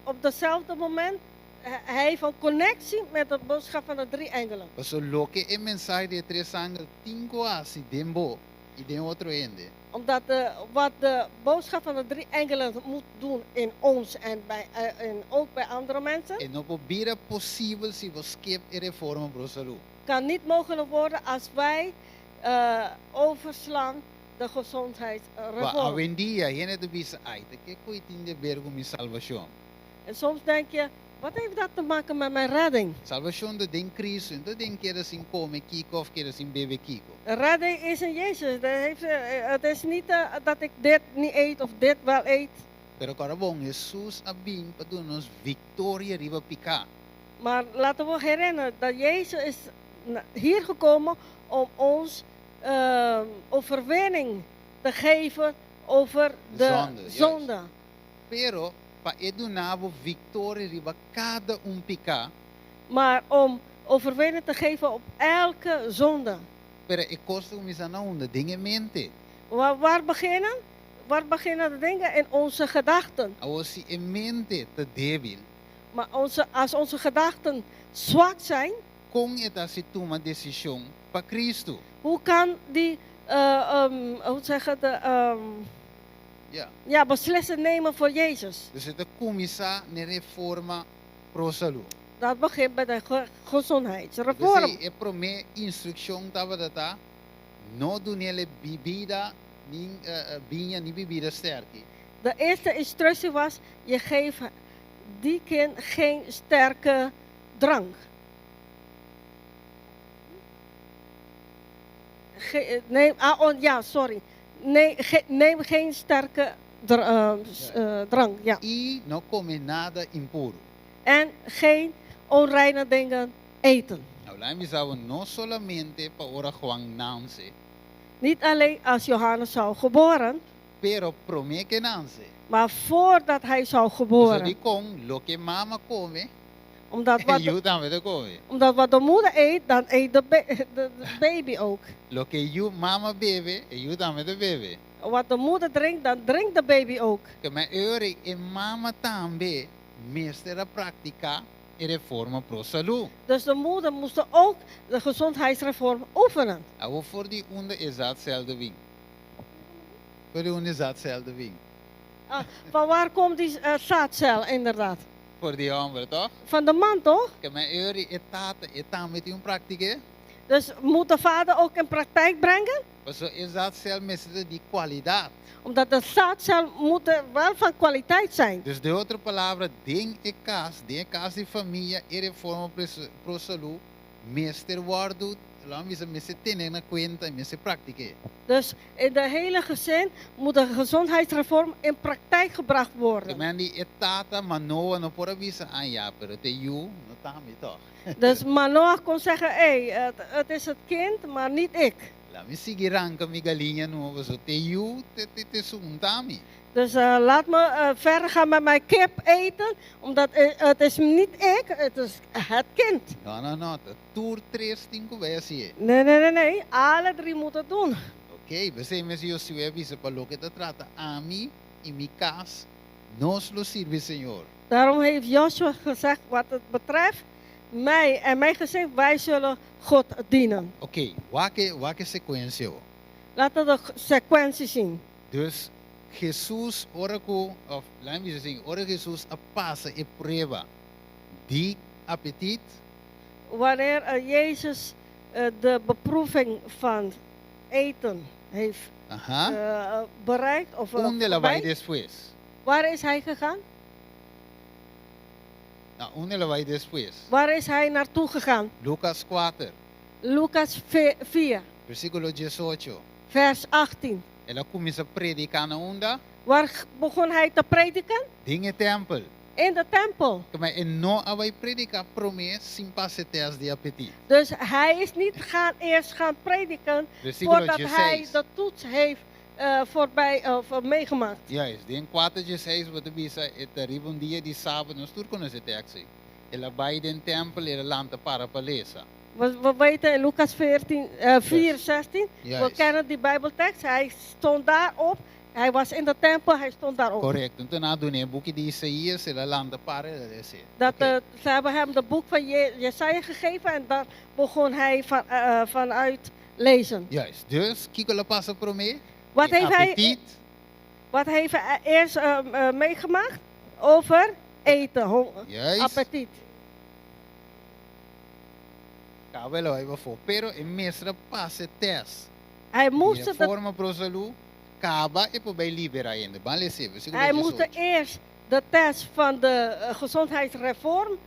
op dezelfde moment, hij heeft een connectie met de boodschap van de drie engelen. Paso loke e mensahe di tres angel tin ku hasi den bo i den otro hende. Omdat wat de boodschap van de drie engelen moet doen in ons en ook bij andere mensen, E no por bira posibel si bo skip e reforma pro salú. Kan niet mogelijk worden als wij overslaan de Ma gezondheidsreform. Awendia, hende ta bisa, ai, ta kiko e tin di aber ku mi salbashon? En soms denk je: Wat heeft dat te maken met mijn redding? Salbashon ta den Kristu, no ta den keda sin kome kiko òf keda sin bebe kiko. Redding is in Jezus. Dat heeft, het is niet dat ik dit niet eet of dit wel eet. Pero kòrda bon, Hesus a bin pa duna nos viktoria riba piká. Maar laten we herinneren dat Jezus is hier gekomen om ons overwinning te geven over de Zonde, juist. zonde. Pero pa e duna bo viktoria riba kada un piká. Maar om overwinning te geven op elke zonde. Pero e kos ta kuminsá na unda? Den e mente. Waar, waar beginnen? Waar beginnen de dingen? In onze gedachten. Awor si e mente ta débil. Maar als onze gedachten zwak zijn. Kon e ta hasi tuma desishon pa Kristu? Hoe kan die, hoe zeg het, Ja. ja, beslissen nemen voor Jezus? Dus e ta kuminsá na e reforma pro salú. Dat begint bij de gezondheidsreform. P'esei e promé instrukshon tabata ta, No dun'é bibida ni biña ni bibida sterki. De eerste instructie was, je geeft die kind geen sterke drank. Ge, nee, ah, oh, ja, sorry. Nee, ge, neem geen sterke drank. Ja. I no kome nada impuru. En geen onreine dingen eten. Nou, laat me zeggen, no solamente pa ora Juan nase. Niet alleen als Johannes zou geboren. Pero promé ku e nase. Maar voordat hij zou geboren. Dus dikon, loke mama kome. Omdat wat E yu tambe ta kome. Omdat wat de moeder eet, dan eet de baby ook. Loke yu mama bebe, e yu tambe ta bebe. Wat de moeder drinkt, dan drinkt de baby ook. Ke men e ora e mama tambe mester a praktiká e reforma pro salú. Dus de moeder moest ook de gezondheidsreform oefenen. Awor for di unda e zaadcel ta bin? For di unda e zaadcel ta bin? Ah, van waar komt die zaadcel inderdaad? For di hòmber, tòg? Van de man, toch? Ke men e ora e tata e tambe tin un praktik'é. Dus moet de vader ook in praktijk brengen? Pasobra e zaadcel mester ta di kwalidat. Omdat de zaadcel moet wel van kwaliteit zijn. Dus den otro palabra, den e kas, den e kas di famia, e reforma pro salú mester wòrdu, laat mi bisa, mester tene na kuenta i mester praktik'é. Dus in de hele gezin moet de gezondheidsreform in praktijk gebracht worden. Te men di e tata Manoa no por a bisa, ah ya, pero t'e yu no ta mi tòg. Dus Manoah kon zeggen, ey, het is het kind, maar niet ik. La mi sigui ranka mi galiña numa pasobra t'e yu t'e sunta mi. Dus laat me verder gaan met mijn kip eten, omdat het is niet ik, het is het kind. No, no, no, ta tur tres tin ku bai hasié. Nee, nee, nee, nee, alle drie moeten doen. Oké, p'esei mes Josué a bisa pa loke ta trata ami i mi kas, nos lo sirbi Señor. Daarom heeft Joshua gezegd, wat het betreft mij en mijn gezin, wij zullen God dienen. Oké, wak e wak e sekuensia ho. Laten we de sequentie zien. Dus Hesus ora ku, òf laat mi bisa asin, ora Hesus a pasa e prueba di apetit. Wanneer Jezus de beproeving van eten heeft bereikt of Unda el a bai voorbij. despues? Waar is hij gegaan? Na unda el a bai despues? Waar is hij naartoe gegaan? Lucas kuater. Lucas 4. Versíkulo diesocho. Vers 18. El a kuminsá prediká na unda? Waar begon hij te prediken? Den e tèmpel. In de tempel. Kema e no a bai prediká promé sin pasa e tèst di apetit. Dus hij is niet gaan, eerst gaan prediken Versíkulo voordat hij dieseis. de toets heeft voorbij, of meegemaakt. Juist, den kuater dieseis bo ta bisa e ta riba un dia di sabat, nos tur konosé e tekst ei. El a bai den tèmpel, el a lanta para pa lesa. We weten in Lucas 14, 4, 16, we kennen die Bijbeltekst. Hij stond daarop, hij was in de tempel, hij stond daarop. Korekto. Enton nan a dun'é e buki di Isaías, el a lanta para, el a lesa. Dat, ze hebben hem de boek van Jesaja gegeven en daar begon hij vanuit lezen. Juist. Dus, kiko lo pasa promé? Wat E heeft hij, apetit. wat heeft hij eerst meegemaakt? Over eten, apetit. Kaba el a bai bafó. Pero e mester a pasa e test. Hij moest Di de reforma pro salú, kaba e por bai libera hende. Ban lesa e versíkulo Hij moest diesocho. eerst de test van de gezondheidsreform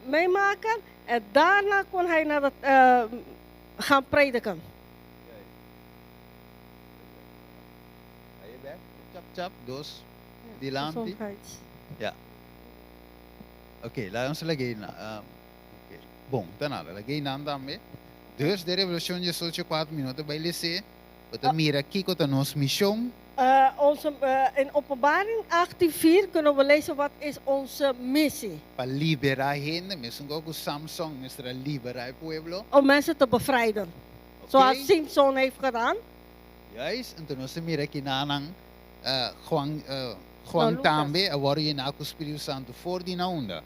meemaken. En daarna kon hij naar het, gaan prediken. Chap, chap, dos, dilanti. Gezondheids. Ja. Oké, laten we lagay na. Oké. Bon, ta nada, lagay nan tambe. Dus de revelashon 18 4 minüt bai lesa. Bo ta mira kiko ta nos mishon. In Openbaring 18:4 kunnen we lezen wat is onze missie. Pa liberá hende, mesun ku Samson, mester a liberá e pueblo. Om mensen te bevrijden. Zoals Simpson heeft gedaan. Juist, anto nos mira aki nan Juan, Juan No, Lucas. Tambe, awor yená ku Spiritu Santu, for di na unda?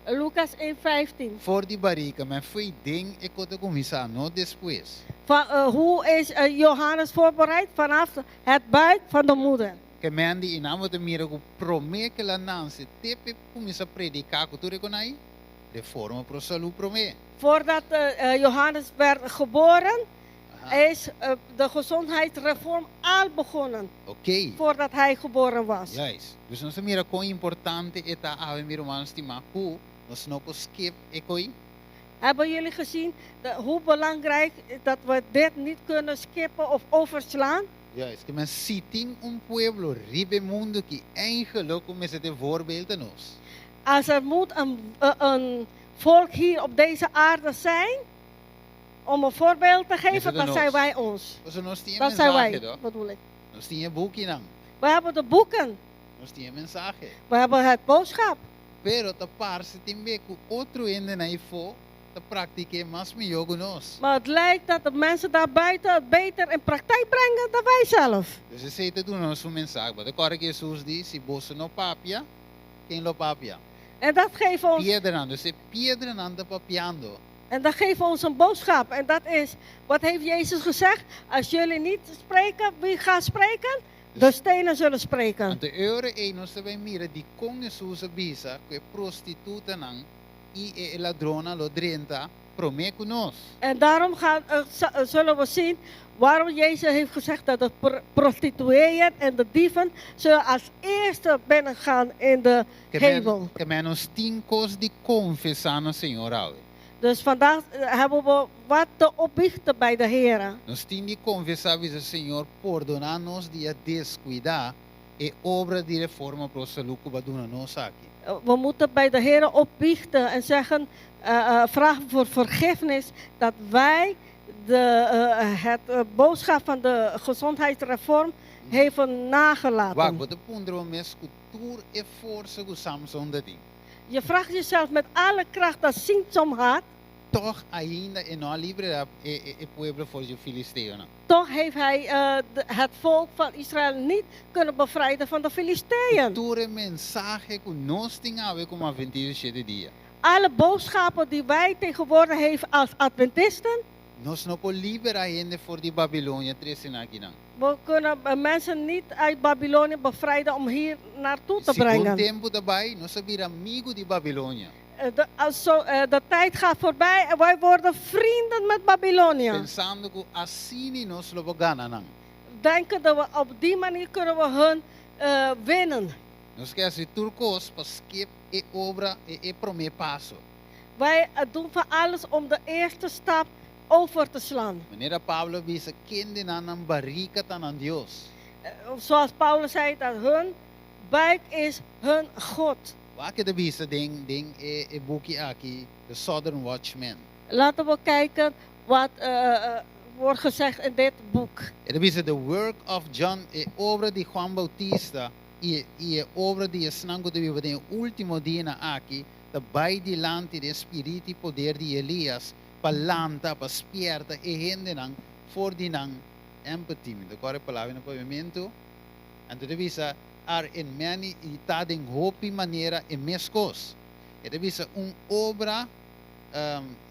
Lucas 1:15. For di barika, ma for di den e kos ta kuminsá, no despues. Van, hoe is Johannes voorbereid? Vanaf het buik van de moeder. Ke men di einan bo ta mira ku promé ku el a nase, te p'e kuminsá prediká ku tur konai, reforma pro salú promé. Voordat Johannes werd geboren, is de gezondheidsreform al begonnen. Voordat hij geboren was. Juist. Dus nos mira kon importante e ta awe, mi ruman stimá, ku nos no por skip e kos. Hebben jullie gezien hoe belangrijk dat we dit niet kunnen skippen of overslaan? Juist. Ke men si tin un pueblo riba mundu ku eigenlijk mester ta voorbeeld na nos. Als er moet een volk hier op deze aarde zijn, om een voorbeeld te geven, het dan ons? zijn wij ons. Dus nos tin Dat zijn mensahe, wij, toch? bedoel ik. Nos tin bukinan. We hebben de boeken, Nos tin mensahe. We hebben het boodschap. Pero ta parse tin be ku otro hendenan eifó ta praktik'é mas mihó ku nos. Maar het lijkt dat de mensen daar buiten het beter in praktijk brengen dan wij zelf. Dus esei ta duna nos un mensahe. Ma awor ku Hesus di, si boso no papia, ken lo papia? En dat geeft ons, Piedranan, dus e piedranan ta papiando. En dat geeft ons een boodschap. En dat is, wat heeft Jezus gezegd? Als jullie niet spreken, wie gaat spreken? De stenen zullen spreken. Anto e ora ei nos ta bai mira di kon Hesus a bisa ku e prostitutanan i e ladronnan lo drenta promé ku nos. En daarom zullen we zien waarom Jezus heeft gezegd dat de prostitueeën en de dieven zullen als eerste binnengaan in de Ke men, hemel. Ke men nos tin kos di konfesá na Señor awe. Dus vandaag hebben we wat te opbiechten bij de Heer. Nos tin di konfesá, bisa Señor, pordoná nos di a deskuidá e obra di reforma pro salú ku Bo a duna nos aki. We moeten bij de Heer opbiechten en zeggen, vragen voor vergiffenis dat wij het boodschap van de gezondheidsreform hebben nagelaten. Wak, bo ta puntra bo mes ku tur e forsa ku Samson tabatin. Je vraagt jezelf met alle kracht dat Simson had, Toch ainda e no a libra e pueblo for di filisteonan. Toch heeft hij het volk van Israël niet kunnen bevrijden van de Filisteeën. Tur e mensahe ku nos tin awe komo atventista 7 dia. Alle boodschappen die wij tegenwoordig hebben als Adventisten, Nos no por liberá hende for di Babilonia trese nan akinan. We kunnen mensen niet uit Babylonië bevrijden om hier naartoe te Segun brengen. tempu ta bai, nos a bira amigu di Babilonia. De, als zo, de tijd gaat voorbij en wij worden vrienden met Babylonië. Pensando ku asina nos lo por gana nan. Denken dat we op die manier kunnen we hun winnen. Nos ke hasi tur kos pa skip e obra e promé paso. Wij doen van alles om de eerste stap over te slaan. Manera Pablo a bisa, kendenan nan barika ta nan Dios. Zoals Paulus zei, dat hun buik is hun God. Wak e ta bisa den e buki aki, The Southern Watchman. Laten we kijken wat wordt gezegd in dit boek. E ta bisa the work of John, e obra di Juan Bautista i e obra di esnan ku ta biba den último dianan aki, ta bai dilanti den spiritu i poder di Elias, pa lanta, pa spièrta e hendenan, for di nan empathy, mi ta kòrda e palabra na papiamentu. Anto e ta bisa are in many i ta den hopi manera e meskos. E ta bisa un obra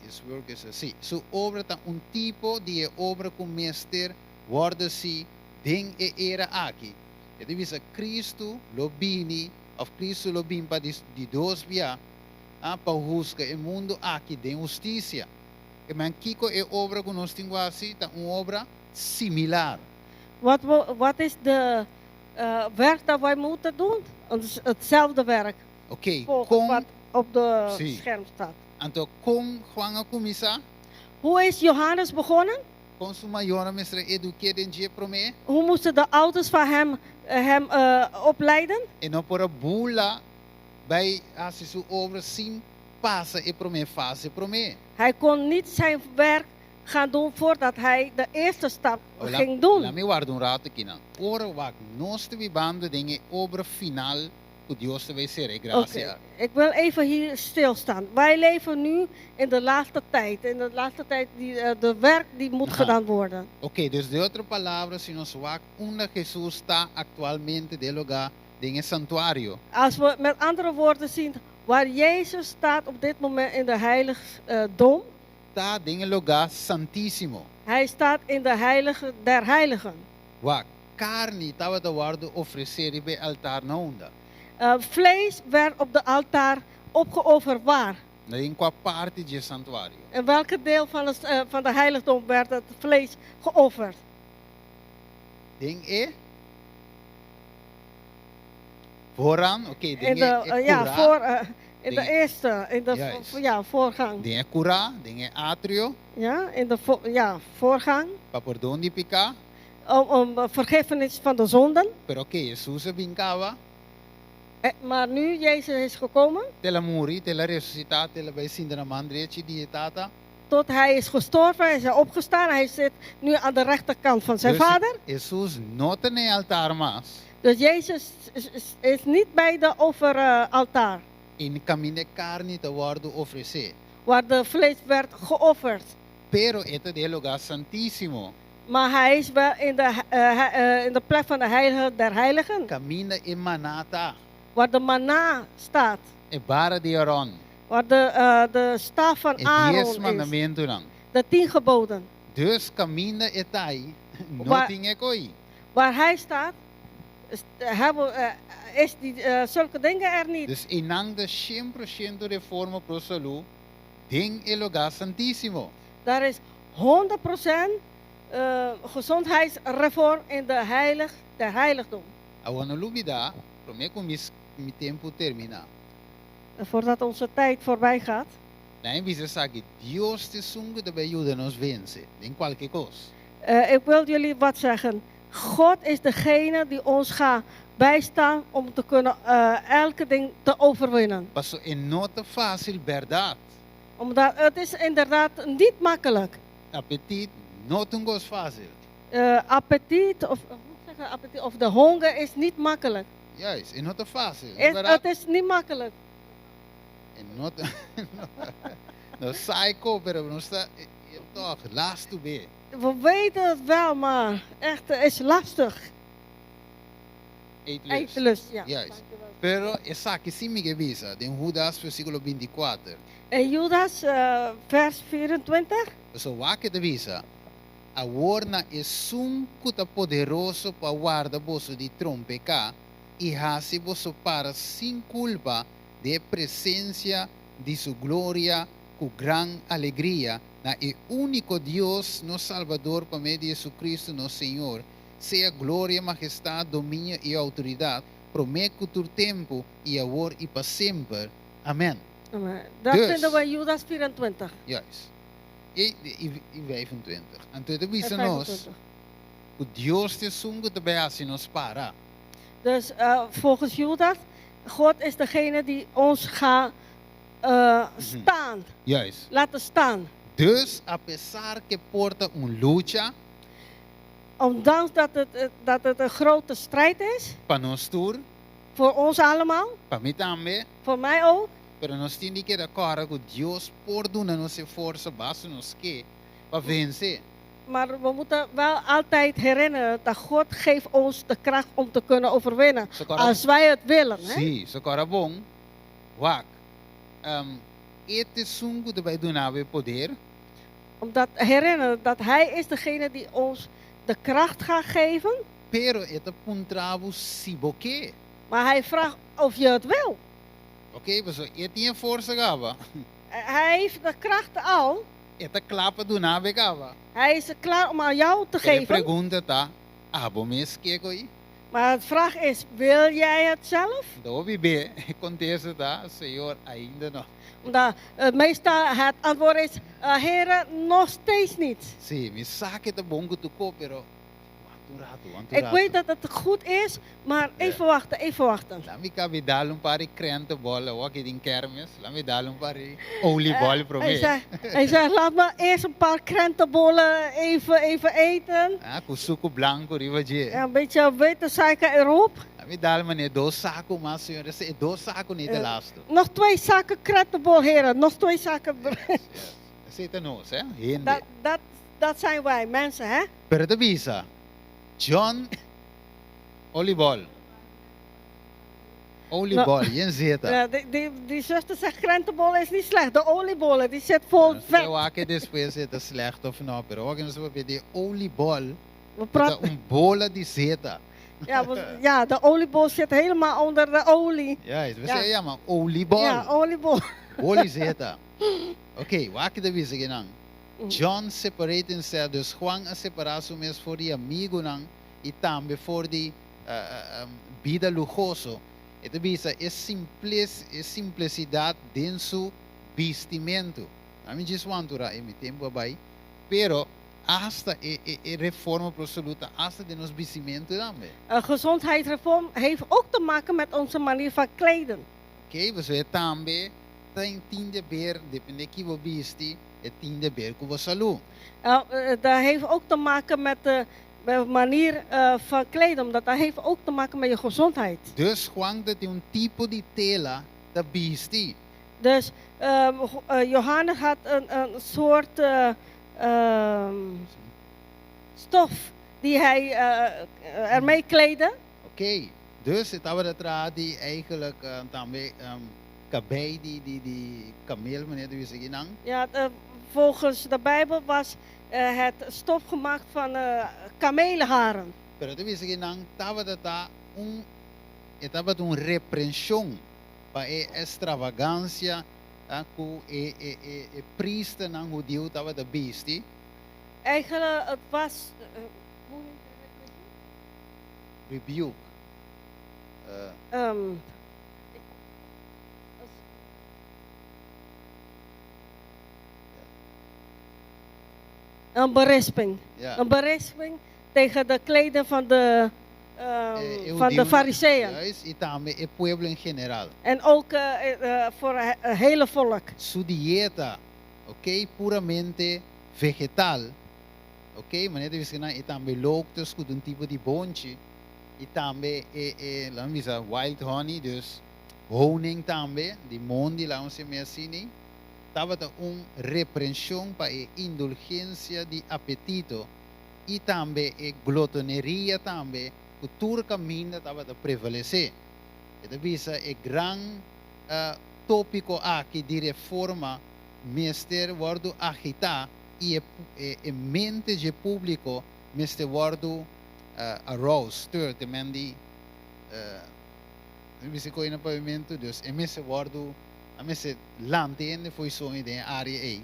his work is si, su obra ta un tipo di obra ku mester wòrdu hasí den e era aki. E ta bisa Cristo lo bini, òf Cristo lo bin pa di dos bia, pa husga e mundu aki den hustisia. Ke men kiko e obra ku nos tin hasi, ta un obra similar. Wat is de werk dat wij moeten doen, het is hetzelfde werk Oké, volgens kon, wat op de Si. scherm staat. Anto kon Juan a kuminsá? Hoe is Johannes begonnen? Kon su mayornan mester a eduk'é den dje promé? Hoe moesten de ouders van hem hem opleiden? E no por a bula bai hasi su obra sin pasa e promé fase promé. Hij kon niet zijn werk gaan doen voordat hij de eerste stap ging doen. Laat mi warda un ratu akinan. Ora wak nos ta bibando den e obra final ku Dios ta bai sera e grasia. Oké, ik wil even hier stilstaan. Wij leven nu in de laatste tijd. In de laatste tijd die, de werk die moet gedaan worden. Oké, dus den otro palabra, si nos wak unda Jesus ta aktualmente den e lugá den e santuario. Als we met andere woorden zien waar Jezus staat op dit moment in de heiligdom. Ta den e lugá santísimo. Hij staat in de heilige der heiligen. Wak, karni tabata wòrdu ofresé riba e altar na unda? Vlees werd op de altaar opgeofferd waar? Na den kua parti dje santuario? In welke deel van het, van de heiligdom werd het vlees geofferd? Den e vooran, oké, In den de, e, e ja, kurá. voor, in de Den- eerste, in de Juist. ja, voorgang. Den e kurá, den e atrio. Ja, in de ja, voorgang. Pa pordon di piká. Om vergiffenis van de zonden. Pero oké, Hesus a bin kaba. Maar nu Jezus is gekomen. Te el a muri, te el a resusitá, te el a bai sinta na man drechi di e Tata. Tot hij is gestorven, hij is opgestaan, hij zit nu aan de rechterkant van zijn Dus vader. Hesus no ta na e altar mas. Dus Jezus is niet bij de offeraltaar. In kaminda e karni ta wòrdu ofresé. Waar de vlees werd geofferd. Pero e ta den e lugá santísimo. Maar hij is wel in de plek van de heilige der heiligen. Kaminda e maná ta. Waar de manna staat. E bara di Aron. Waar de staf van E Aaron dies is. mandamentunan. De 10 geboden. Dus kaminda e ta ei, no tin e koi. Waar hij staat, is, hebben, is die, zulke dingen er niet. Dus einan ta shen por shento reforma pro salú den e lugá santísimo. Daar is 100% gezondheidsreform in de heilig, de heiligdom. Awor no lubidá, promé ku mi mi tempu terminá. En voordat onze tijd voorbij gaat. Nan e bisa esaki, Dios ta esun ku ta bai yuda nos vense den kualke kos. Ik wil jullie wat zeggen. God is degene die ons gaat bijstaan om te kunnen elke ding te overwinnen. Paso e no ta fásil bèrdat. Omdat het is inderdaad niet makkelijk. Apetit no ta un kos fásil. Appetit, of, hoe zeg je, appetit, of de honger is niet makkelijk. Juist, e no ta fásil, no Het bèrdat? is niet makkelijk. E no ta no saiko, pero nos ta tòg lastu be. We weten het wel, maar echt, het is lastig. Eetlust. Eetlust, ja. Juist. Dankjewel. Pero esaki si mi ke bisa den Judas versíkulo binti kuater. In Judas, vers 24. Pasobra wak e ta bisa, Awor na esun ku ta poderoso pa warda boso di trompeká i hasi boso para sin kulpa den e presensia di su gloria ku gran alegria, na e úniko Dios, nos Salbador, pa medio di Jesucristo nos Señor, sea gloria, majestad, dominio i outoridat, promé ku tur tempu, i awor i pa semper. Amèn. Amen. Dat Dus. vinden we in Judas 24. Juist. I, i, i 25. Anto e ta bisa En nos 25. ku Dios ta esun ku ta bai hasi nos para. Dus volgens Judas, God is degene die ons gaat staan, Juist. laten staan. Dus apesar ku por ta un lucha Ondanks dat het een grote strijd is, pa nos tur, voor ons allemaal, pa mi tambe, voor mij ook. pero nos tin di keda kòrda ku Dios por duna nos e forsa basta nos ke pa vense. Maar we moeten wel altijd herinneren dat God geeft ons de kracht om te kunnen overwinnen. So kòrda, Als wij het willen. Hè? sí, so kòrda bon, wak, e ta esun ku ta bai duna bo e poder. Omdat herinneren dat Hij is degene die ons de kracht gaat geven. Pero e ta puntra bo si bo ke. Maar Hij vraagt of je het wil. Oké, pasobra e tin e forsa kaba. Hij heeft de kracht al. E ta kla pa duna bo kaba. Hij is klaar om aan jou te Pero e geven. pregunta ta, abo mes ke koi? Maar het vraag is, wil jij het zelf? Anto hopi be e kontesta ta, Señor, ainda no. Omdat meestal het antwoord is, Here, nog steeds niet. Sí, mi sa ku e ta bon ku tur kos, pero wanta un ratu, wanta un Ik ratu. weet dat het goed is, maar even wachten, even wachten. Laat mi kabi dal un par di krentenbol awor aki den kermis. Laat mi dal un par di oliebol promé. Hij zegt, hij zegt, laat me eerst een paar krentenbollen even eten. Ah, ku suku blanku riba dje. Ja, een beetje witte suiker erop. Laat mi dal manera dos saku mas, Señor. Esei e dos saku ni ta lastu. Nog twee zakken krentenbol, heren. Nog twee zakken. Yes, yes. Esei ta nos, hè? Hende. Dat zijn wij, mensen, hè? Pero ta bisa, John Oliebol. Oliebol, yen zeta. Ja, die zuster zegt, krentenbol is niet slecht. De oliebollen, die zit vol vet. Wak e despues e ta slecht of no, pero wak nos papia di oliebol. We Ta praten, un bola di zeta. Ja, ja, de oliebol zit helemaal onder de olie. Ja, we Ja. ja yama oliebol. Ja, oliebol. Olie zeta. Oké, wak ta bisa akinan. John separate himself, dus Juan a separá su mes for di amigunan i tambe for di bida luhoso. E ta bisa e simples, e simplesidat den su bistimentu. Ami djis wantura e mi tempu a bai, pero hasta e, e, e reforma pro salú ta hasta den nos bistimentu tambe. Een gezondheidsreform heeft ook te maken met onze manier van kleden. Oké, pasobra e tambe ta tin di ber, depende ki bo bisti, e tin di ber ku bo salú. Dat heeft ook te maken met de manier van kleden, omdat dat heeft ook te maken met je gezondheid. Dus Juan ta tin un tipo di tela ta bisti. Dus Johannes had een soort stof die hij ermee kleedde. Oké, dus e tabata traha di eigenlijk tambe kabei di kameel, manera ta bisa akinan. Ja, volgens de Bijbel was het stof gemaakt van kamelenharen. Pero ta bisa akinan tabata ta un e tabata un reprenshon pa e extravagansia ku e priesternan hudiu tabata bisti. Eigenlijk het was, hoe heet het repressie? Rebuke. Een berisping. Ja. Een berisping tegen de kleden van de hudiunan, fariseeën. Juist, i tambe e pueblo en general. En ook voor het hele volk. Su dieta, ok, puramente vegetal, ok, manera ta bisa nan, i tambe lotus ku ta un tipo di bonchi, i tambe e laat me bisa wild honey, dus honing tambe, di mondi, laat me bisa asina, tabata un reprenshon pa e indulgensia di apetito i tambe e glotoneria tambe ku tur kaminda tabata prevalesé. E ta bisa e gran tópiko aki di reforma mester wòrdu agitá i e mente dje públiko mester wòrdu aroused, stirred, te men di mi bisa koe na pavimentu, dus e mester wòrdu, a mester lanta hende fo'i soño den e área ei.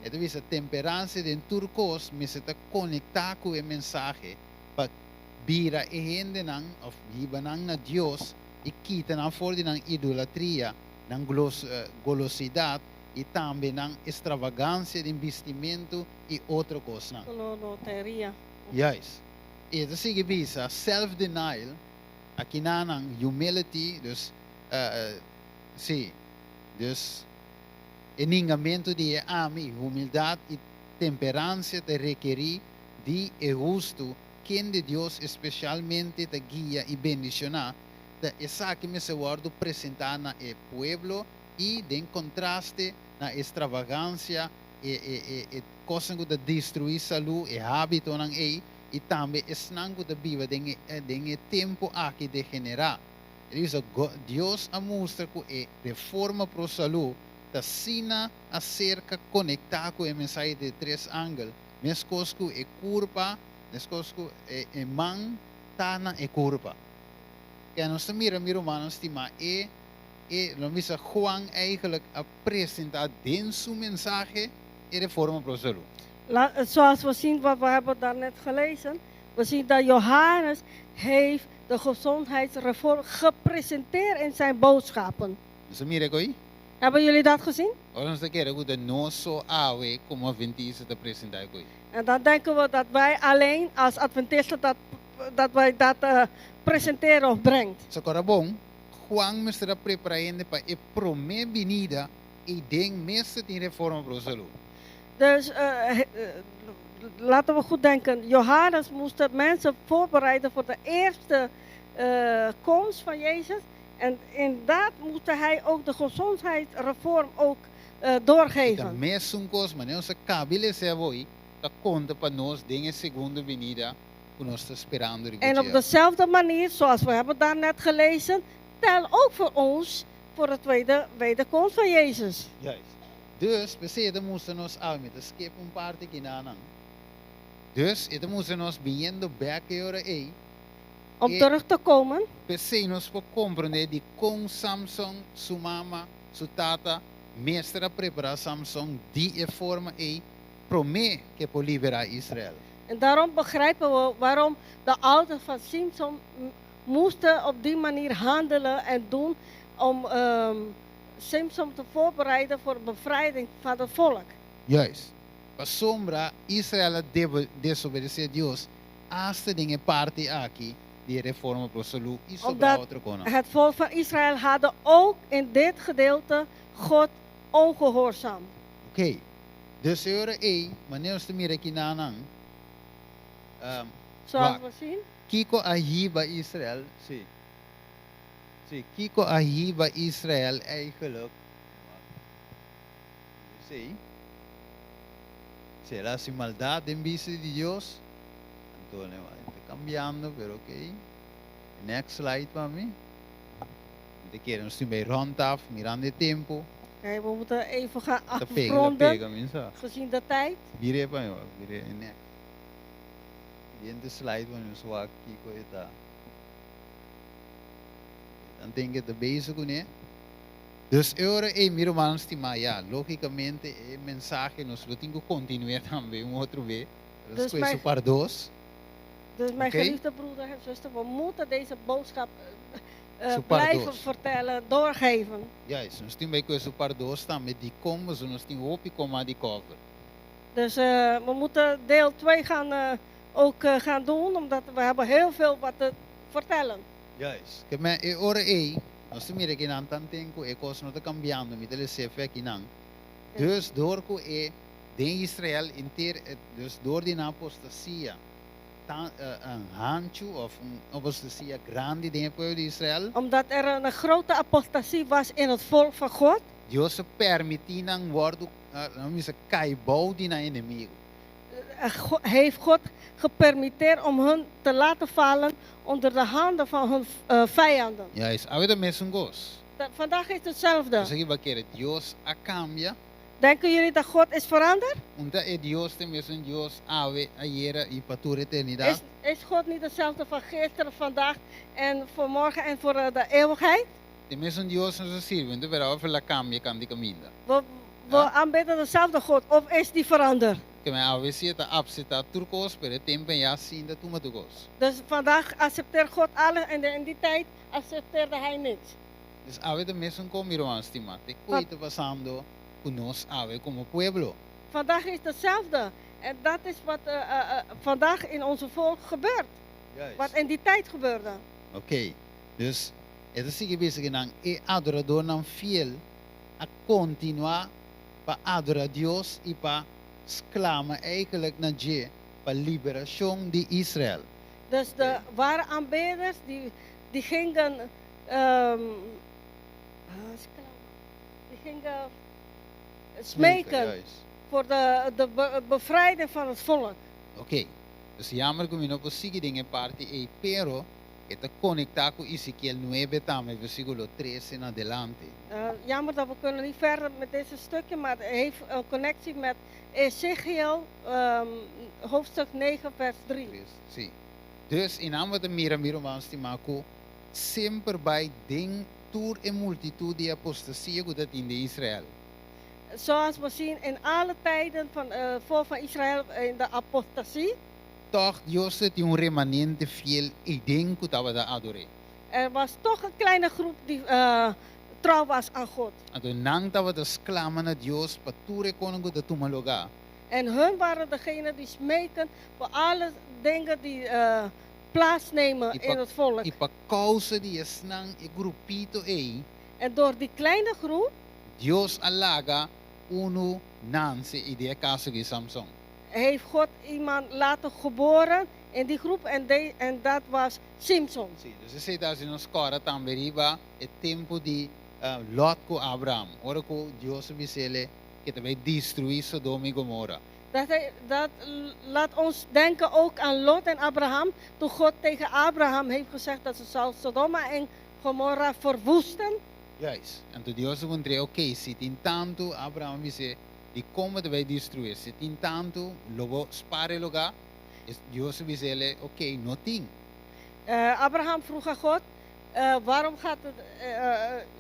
E ta bisa temperansia den tur kos mester ta konektá ku e mensahe pa bira e hendenan òf hiba nan na Dios i kita nan for di nan idolatria, nan golosidat i tambe nan estravagansia den bistimentu i otro kosnan. Glotoneria. Juist. I e ta sigui bisa, self-denial, akinan nan humility, dus, sí, dus e ningamentu di e ami, humildat i temperansia ta rekerí di e hustu, kende Dios espesialmente ta guia i bendishoná, ta esaki mester wòrdu presentá na e pueblo i den kontraste na e stravagansia, e kosnan ku ta destruí salú, e hábitonan ei, i tambe esnan ku ta biba den e tempu aki degenerá. E ta bisa, Dios a mustra ku e reforma pro salú ta asina aserka konektá ku e mensahe di e tres angel, meskos ku e kurpa, meskos ku e man ta na e kurpa. Ke nos ta mira, mi rumannan stimá, e lo bisa Juan eigenlijk a presentá den su mensahe e reforma pro salú. Zoals we zien wat we hebben daarnet gelezen, we zien dat Johannes heeft de gezondheidsreform gepresenteerd in zijn boodschappen. Boso a mira e kos ei? Hebben jullie dat gezien? Ora nos ta kere ku ta nos so awe komo atventista ta presentá e kos ei. En dan denken we dat wij alleen als adventisten dat, dat wij dat presenteren of brengt. So kòrda bon, Juan mester a prepará hende pa e promé binida i den mester tin reforma pa salú. Dus laten we goed denken. Johannes moest de mensen voorbereiden voor de eerste komst van Jezus. En inderdaad moest hij ook de gezondheidsreform ook E ta doorgeven. mesun kos, manera nos a kaba di lesa awor, ta konta pa nos den e segundo binida ku nos ta sperando riba En op dje. Dezelfde manier, zoals we hebben daarnet gelezen, tel ook voor ons voor de tweede wederkomst van Jezus. Juist. Dus, p'esei e ta mustra nos awe, mi ta skip un parti kinanan. Dus, e ta mustra nos biniendo bèk e ora ei, Om E- terug te komen, p'esei nos por komprondé di kon Samson, su mama, su tata, mester a prepará Samson di e forma ei promé ku e por liberá Israel. En daarom begrijpen we waarom de ouders van Simson moesten op die manier handelen en doen om Simson te voorbereiden voor de bevrijding van het volk. Juist. Pasobra Israel a desobedesé Dios asta den e parti aki di e reforma pa salú i sobrá Omdat otro kosnan. het volk van Israël hadden ook in dit gedeelte God ongehoorzaam. Oké. Dus e ora ei, manera nos ta mira kinanan, Zoals Wak. we zien. Kiko a hiba Israel? Sí. Sí, kiko a hiba Israel eigenlijk? Sí. Será sin maldad den bista di Dios? Anto, ta kambiando, pero oké. Next slide pa mi. Mi ke nos tin rond af, mirando e tempu. Oké, we moeten even gaan Ta pega, ta afronden, pega, minsa. Gezien de tijd. Bira pa mi, bira next. Siguiente slide pa mi, wak kiko e ta. Dan tin ku ta bezig kuné. Dus e ora ei, mi ruman stimá, ja, lógikamente e mensahe nos lo tin ku kontinuá tambe un otro bes. Dus Dus mijn- par dos. Dus mijn Oké. Geliefde broeder en zuster, we moeten deze boodschap Su par blijven dos. Vertellen, doorgeven. Juist, nos tin ku e par dos tambe di kon, nos tin hopi kos di cover. Dus we moeten deel 2 gaan, ook gaan doen, omdat we hebben heel veel wat te vertellen. Juist. Ke men e ora ei, nos ta mira ku nan tanten ku e kos no ta kambiando, mi ta lesa akinan. Dus dor ku e den Israel henter, dus dor di nan apostasia, ta, un hanchu òf un apostasia grandi den pueblo di Israel, Omdat er een grote apostasie was in het volk van God, Dios a permití nan wòrdu, laga mi bisa, kai bou di nan enemigu. Heeft God gepermitteerd om hun te laten vallen onder de handen van hun vijanden. Juist, awe ta mesun kos. Vandaag is het hetzelfde. Boso ta kere Dios a kambia? Denken jullie dat God is veranderd? N' ta e Dios ta mesun Dios awe, ayera i pa tur eternidat? Is God niet dezelfde van gisteren, vandaag en voor morgen en voor de eeuwigheid? Ta mesun Dios nos ta sirbi, anto pero el a kambia kant'i kaminda. We Ja. Aanbidden dezelfde God, of is die veranderd? Ke men awe si e ta aseptá tur kos, pero e tempu ei si e n' ta tuma tur kos. Dus vandaag accepteert God alles en in die tijd accepteerde hij niets. Dus awe ta mesun kos, mi ruman stimá. Te kiko ta pasando ku nos awe komo pueblo. Vandaag is hetzelfde. En dat is wat vandaag in onze volk gebeurt. Wat in die tijd gebeurde. Oké. Dus e ta sigui bisa ku nan e adoradónan fiel a kontinuá pa adorá Dios i pa sklama eigenlijk na dje pa liberashon di Israel. Dus de ware aanbidders die gingen, die gingen smeken Juist. Voor de bevrijding van het volk. Oké. Dus jammer ku mi no por sigui den e parti ei, pero e ta konektá ku Ezekiel 9 tambe, versíkulo 13 en adelante. Jammer dat we kunnen niet verder met deze stukje, maar het heeft een connectie met Ezekiel hoofdstuk 9 vers 3. Sí. Dus einan bo ta mira, mi ruman stimá, ku semper bai den tur e multitut di apostasia ku tabatin den Israel. Zoals we zien in alle tijden van het volk van Israël in de apostasie, Toch Dios tin un remanente fiel eiden ku tabata ador'é. Er was toch een kleine groep die trouw was aan God. Anto nan tabata sklama na Dios pa tur e kosnan ku ta tuma lugá. En hun waren degene die smeken voor alle dingen die plaatsnemen I pa in het volk. I pa kousa di esnan e grupito ei. En door die kleine groep. Dios a laga unu nanse i den e kaso aki Samson. Heeft God iemand laten geboren in die groep en de en dat was Simson. Sí, dus esei ta hasi nos kòrda tambe riba e tempu di Lòt ku Abraham, ora ku Dios a bis'el ke ta bai destruí Sodoma i Gomora. Dat hij, dat laat ons denken ook aan Lot en Abraham, toen God tegen Abraham heeft gezegd dat ze zou Sodoma en Gomorra verwoesten. Juist. Anto Dios a puntr'é, Oké, si tin tantu, Abraham a bis'é, dikon bo ta bai destruí? Si tin tantu, lo bo spar e lugá? Dios a bis'é, Oké, no tin. Abraham vroeg aan God, Waarom gaat het,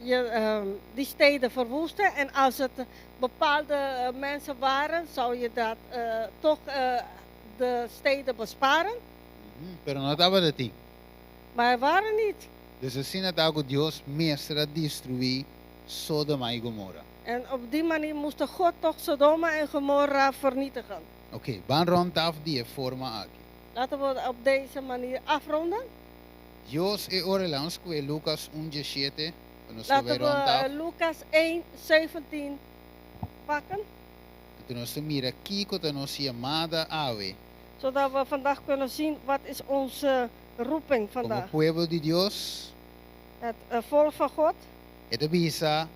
je die steden verwoesten? En als het bepaalde mensen waren, zou je dat toch de steden besparen? Pero no tabata tin. Maar er waren niet. Dus asina ta ku Dios mester a destruí Sodoma i Gomora. En op die manier moest God toch Sodoma en Gomorra vernietigen. Oké, ban rònt af di e forma aki. Laten we op deze manier afronden. Dios e ora laga nos kue Lucas un dieshete pa nos ta bai Laten rònt we af. Lucas 1, 17 pakken. Anto nos ta mira kiko ta nos yamada awe. Zodat we vandaag kunnen zien wat is onze roeping Komo vandaag. pueblo di Dios. Het volk van God. E ta bisa,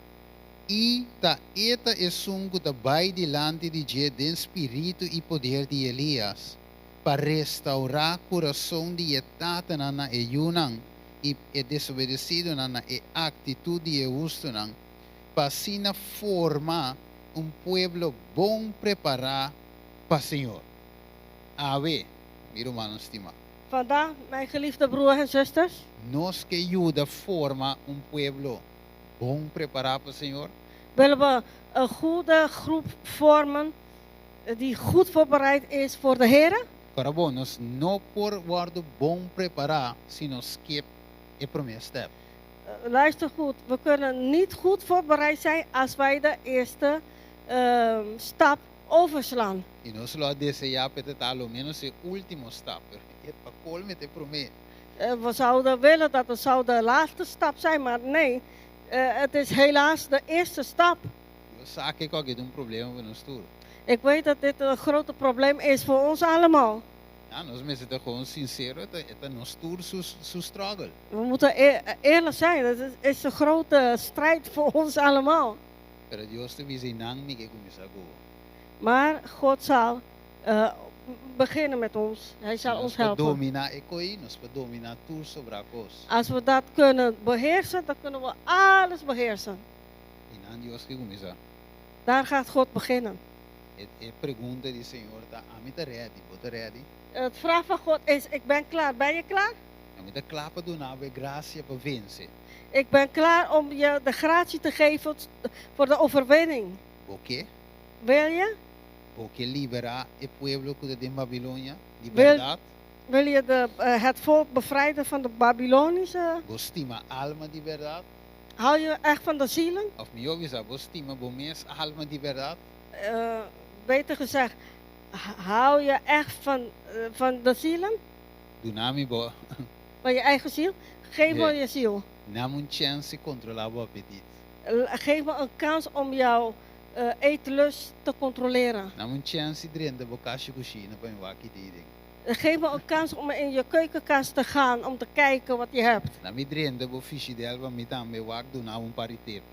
I ta e ta esun ku ta bai dilanti di dje den spiritu i poder di Elias, pa restaurá kurason di e tatanan na e yunan i e desobedesidonan na e aktitut di e hustunan, pa asina forma un pueblo bon prepará pa Señor. Awe, mi rumannan stimá. Vandaag, mijn geliefde broers en zusters. Nos ke yuda forma un pueblo bon prepará pa Señor? Willen we een goede groep vormen die goed voorbereid is voor de Here? Kòrda bon, nos no por wòrdu bon prepará si nos skip e promé stèp. Luister goed, we kunnen niet goed voorbereid zijn als wij de eerste stap overslaan. I nos lo a deseá pa e ta ta a lo ménos e último stap, pero e pa kolme ta e promé. We zouden willen dat het zou de laatste stap zijn, maar nee, het is helaas de eerste stap. Dios sa ke kòke ta un problema pa nos tur. Ik weet dat dit een grote probleem is voor ons allemaal. Ja, nos mester ta gewoon sincero, e ta e ta nos tur su su struggle. We moeten eerlijk zijn, het is een grote strijd voor ons allemaal. Pero Dios ta bisa, Einan mi ke kuminsá ku bo. Maar God zal beginnen met ons. Hij Si zal nos ons por helpen. dominá e koi, nos por dominá tur sobrá kos. Als we dat kunnen beheersen, dan kunnen we alles beheersen. Einan Dios ke kuminsá. Daar gaat God beginnen. E e pregunta di Señor ta, Ami ta ready, bo ta ready? Het vraag van God is, ik ben klaar, ben je klaar? Ami ta kla pa duna bo e grasia pa vense. Ik ben klaar om je de gratie te geven voor de overwinning. Bo ke? Wil je? Bo ke liberá e pueblo ku ta den Babilonia di Wil, bèrdat? wil je de, het volk bevrijden van de Babylonische? Bo stima alma di bèrdat? Hou je echt van de zielen? Òf mihó bisa, bo stima bo mes alma di bèrdat? Beter gezegd, hou je echt van, van de zielen? Duna mi bo. Van je eigen ziel? Geef me je ziel. Nam un chèns di kontrolá bo apetit. Geef me een kans om jouw eetlust te controleren. Nam un chèns di drenta bo kashi kushina pa mi wak ki tin den. Geef me een kans om in je keukenkast te gaan om te kijken wat je hebt. Na mi drenta bo fishidèl pa mi tambe wak duna bo un par di tip.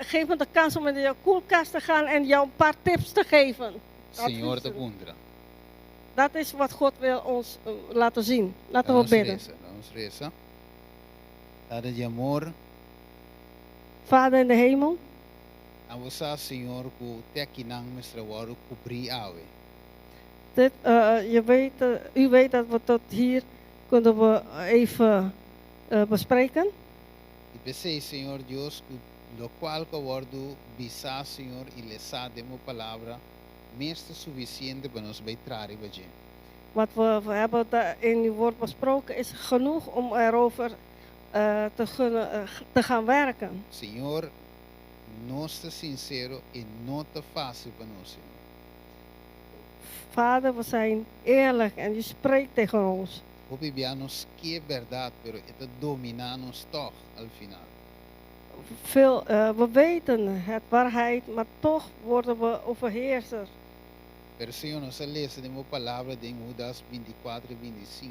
Geef me de kans om in je koelkast te gaan en jou een paar tips te geven. Señor ta puntra. Dat is wat God wil ons laten zien. Laten Laat we ons bidden. resa, laat ons resa. Tata di amor. Vader in de hemel. Abo sa, Señor, ku te akinan mester a wòrdu kubrí awe. Dit, je weet, u weet dat we tot hier kunnen we even bespreken. I p'esei, Señor Dios, ku lokual ku a wòrdu bisá, Señor, i lesá den bo Palabra, mes ta sufisiente pa nos bai traha riba dje. Wat we hebben in uw woord besproken is genoeg om erover te, kunnen, te gaan werken. Señor, nos ta sinsero, e no ta fásil pa nos, Señor. Vader, we zijn eerlijk en u spreekt tegen ons. Hopi bia nos ke bèrdat, pero e ta dominá nos tòg al final. Veel, we weten het waarheid, maar toch worden we overheersers. Pero Señor, nos a lesa den bo palabra den Hudas 24 i 25.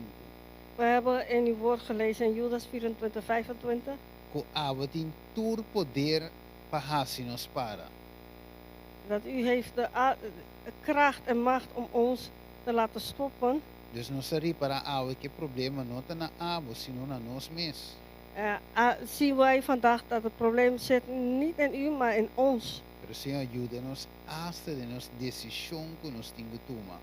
We hebben in uw woord gelezen in Judas 24, 25. Ku abo tin tur poder pa hasi nos para. Dat u heeft de kracht en macht om ons te laten stoppen. Dus nos a ripará awe ku e problema no ta na abo, sino na nos mes. Zien wij vandaag dat het probleem zit niet in u, maar in ons. Pero Señor yuda nos asta den nos desishon ku nos tin ku tuma.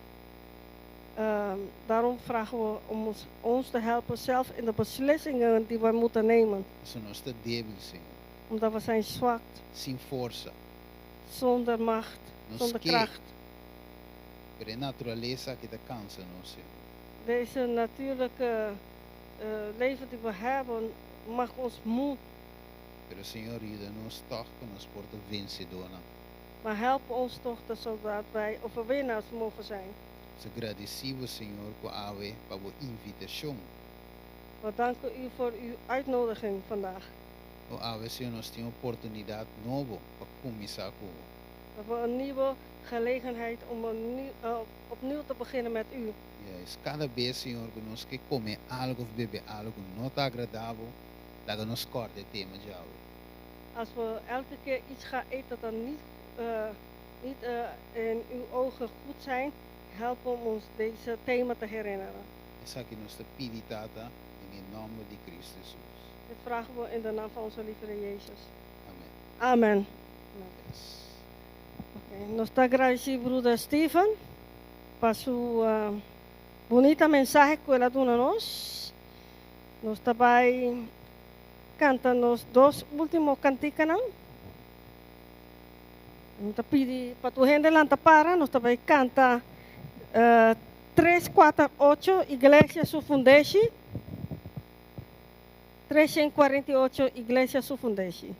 Daarom vragen we om ons, ons te helpen zelf in de beslissingen die we moeten nemen. Pasobra nos ta débil, Señor. Omdat we zijn zwak. Sin forsa. Zonder macht, Nos zonder ke. kracht. Pero e naturalesa aki ta kansa nos, Señor. Deze natuurlijke leven die we hebben maakt ons moe. Pero Señor yuda nos tòg pa nos por ta vensedónan. Maar help ons toch dat zodat wij overwinnaars mogen zijn. Nos ta gradisí bo Señor ku awe pa bo invitashon. We danken u voor uw uitnodiging vandaag. O awe Señor nos tin oportunidat nobo pa kuminsá ku bo. We hebben een nieuwe gelegenheid om een nieuw, opnieuw te beginnen met u. Juist, kada bes Señor ku nos ke kome algu of bebe algu ku no ta agradá bo, laga nos kòrda e tema djawe. Als we elke keer iets gaan eten dat niet, niet in uw ogen goed zijn, help om ons deze thema te herinneren. Esaki nos ta pidi, Tata, den e nòmber di Cristo Hesus. Dit vragen we in de naam van onze lieve Heer Jezus. Amen. Amen. Yes. Okay, nos ta agradeci broeder Steven pa su bunita mensahe cu el a duna nos. Nos ta bay canta nos dos ultimo canticanan. Mi ta pidi pa tur hende lanta para, nos ta bay canta 3, 4, 8, Iglesia su fundeshi. 348, Iglesia su fundeshi.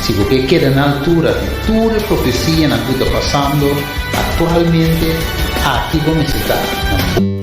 Si bo ke keda na altura di tur e profesianan ku ta pasando aktualmente, aki bo mester ta na.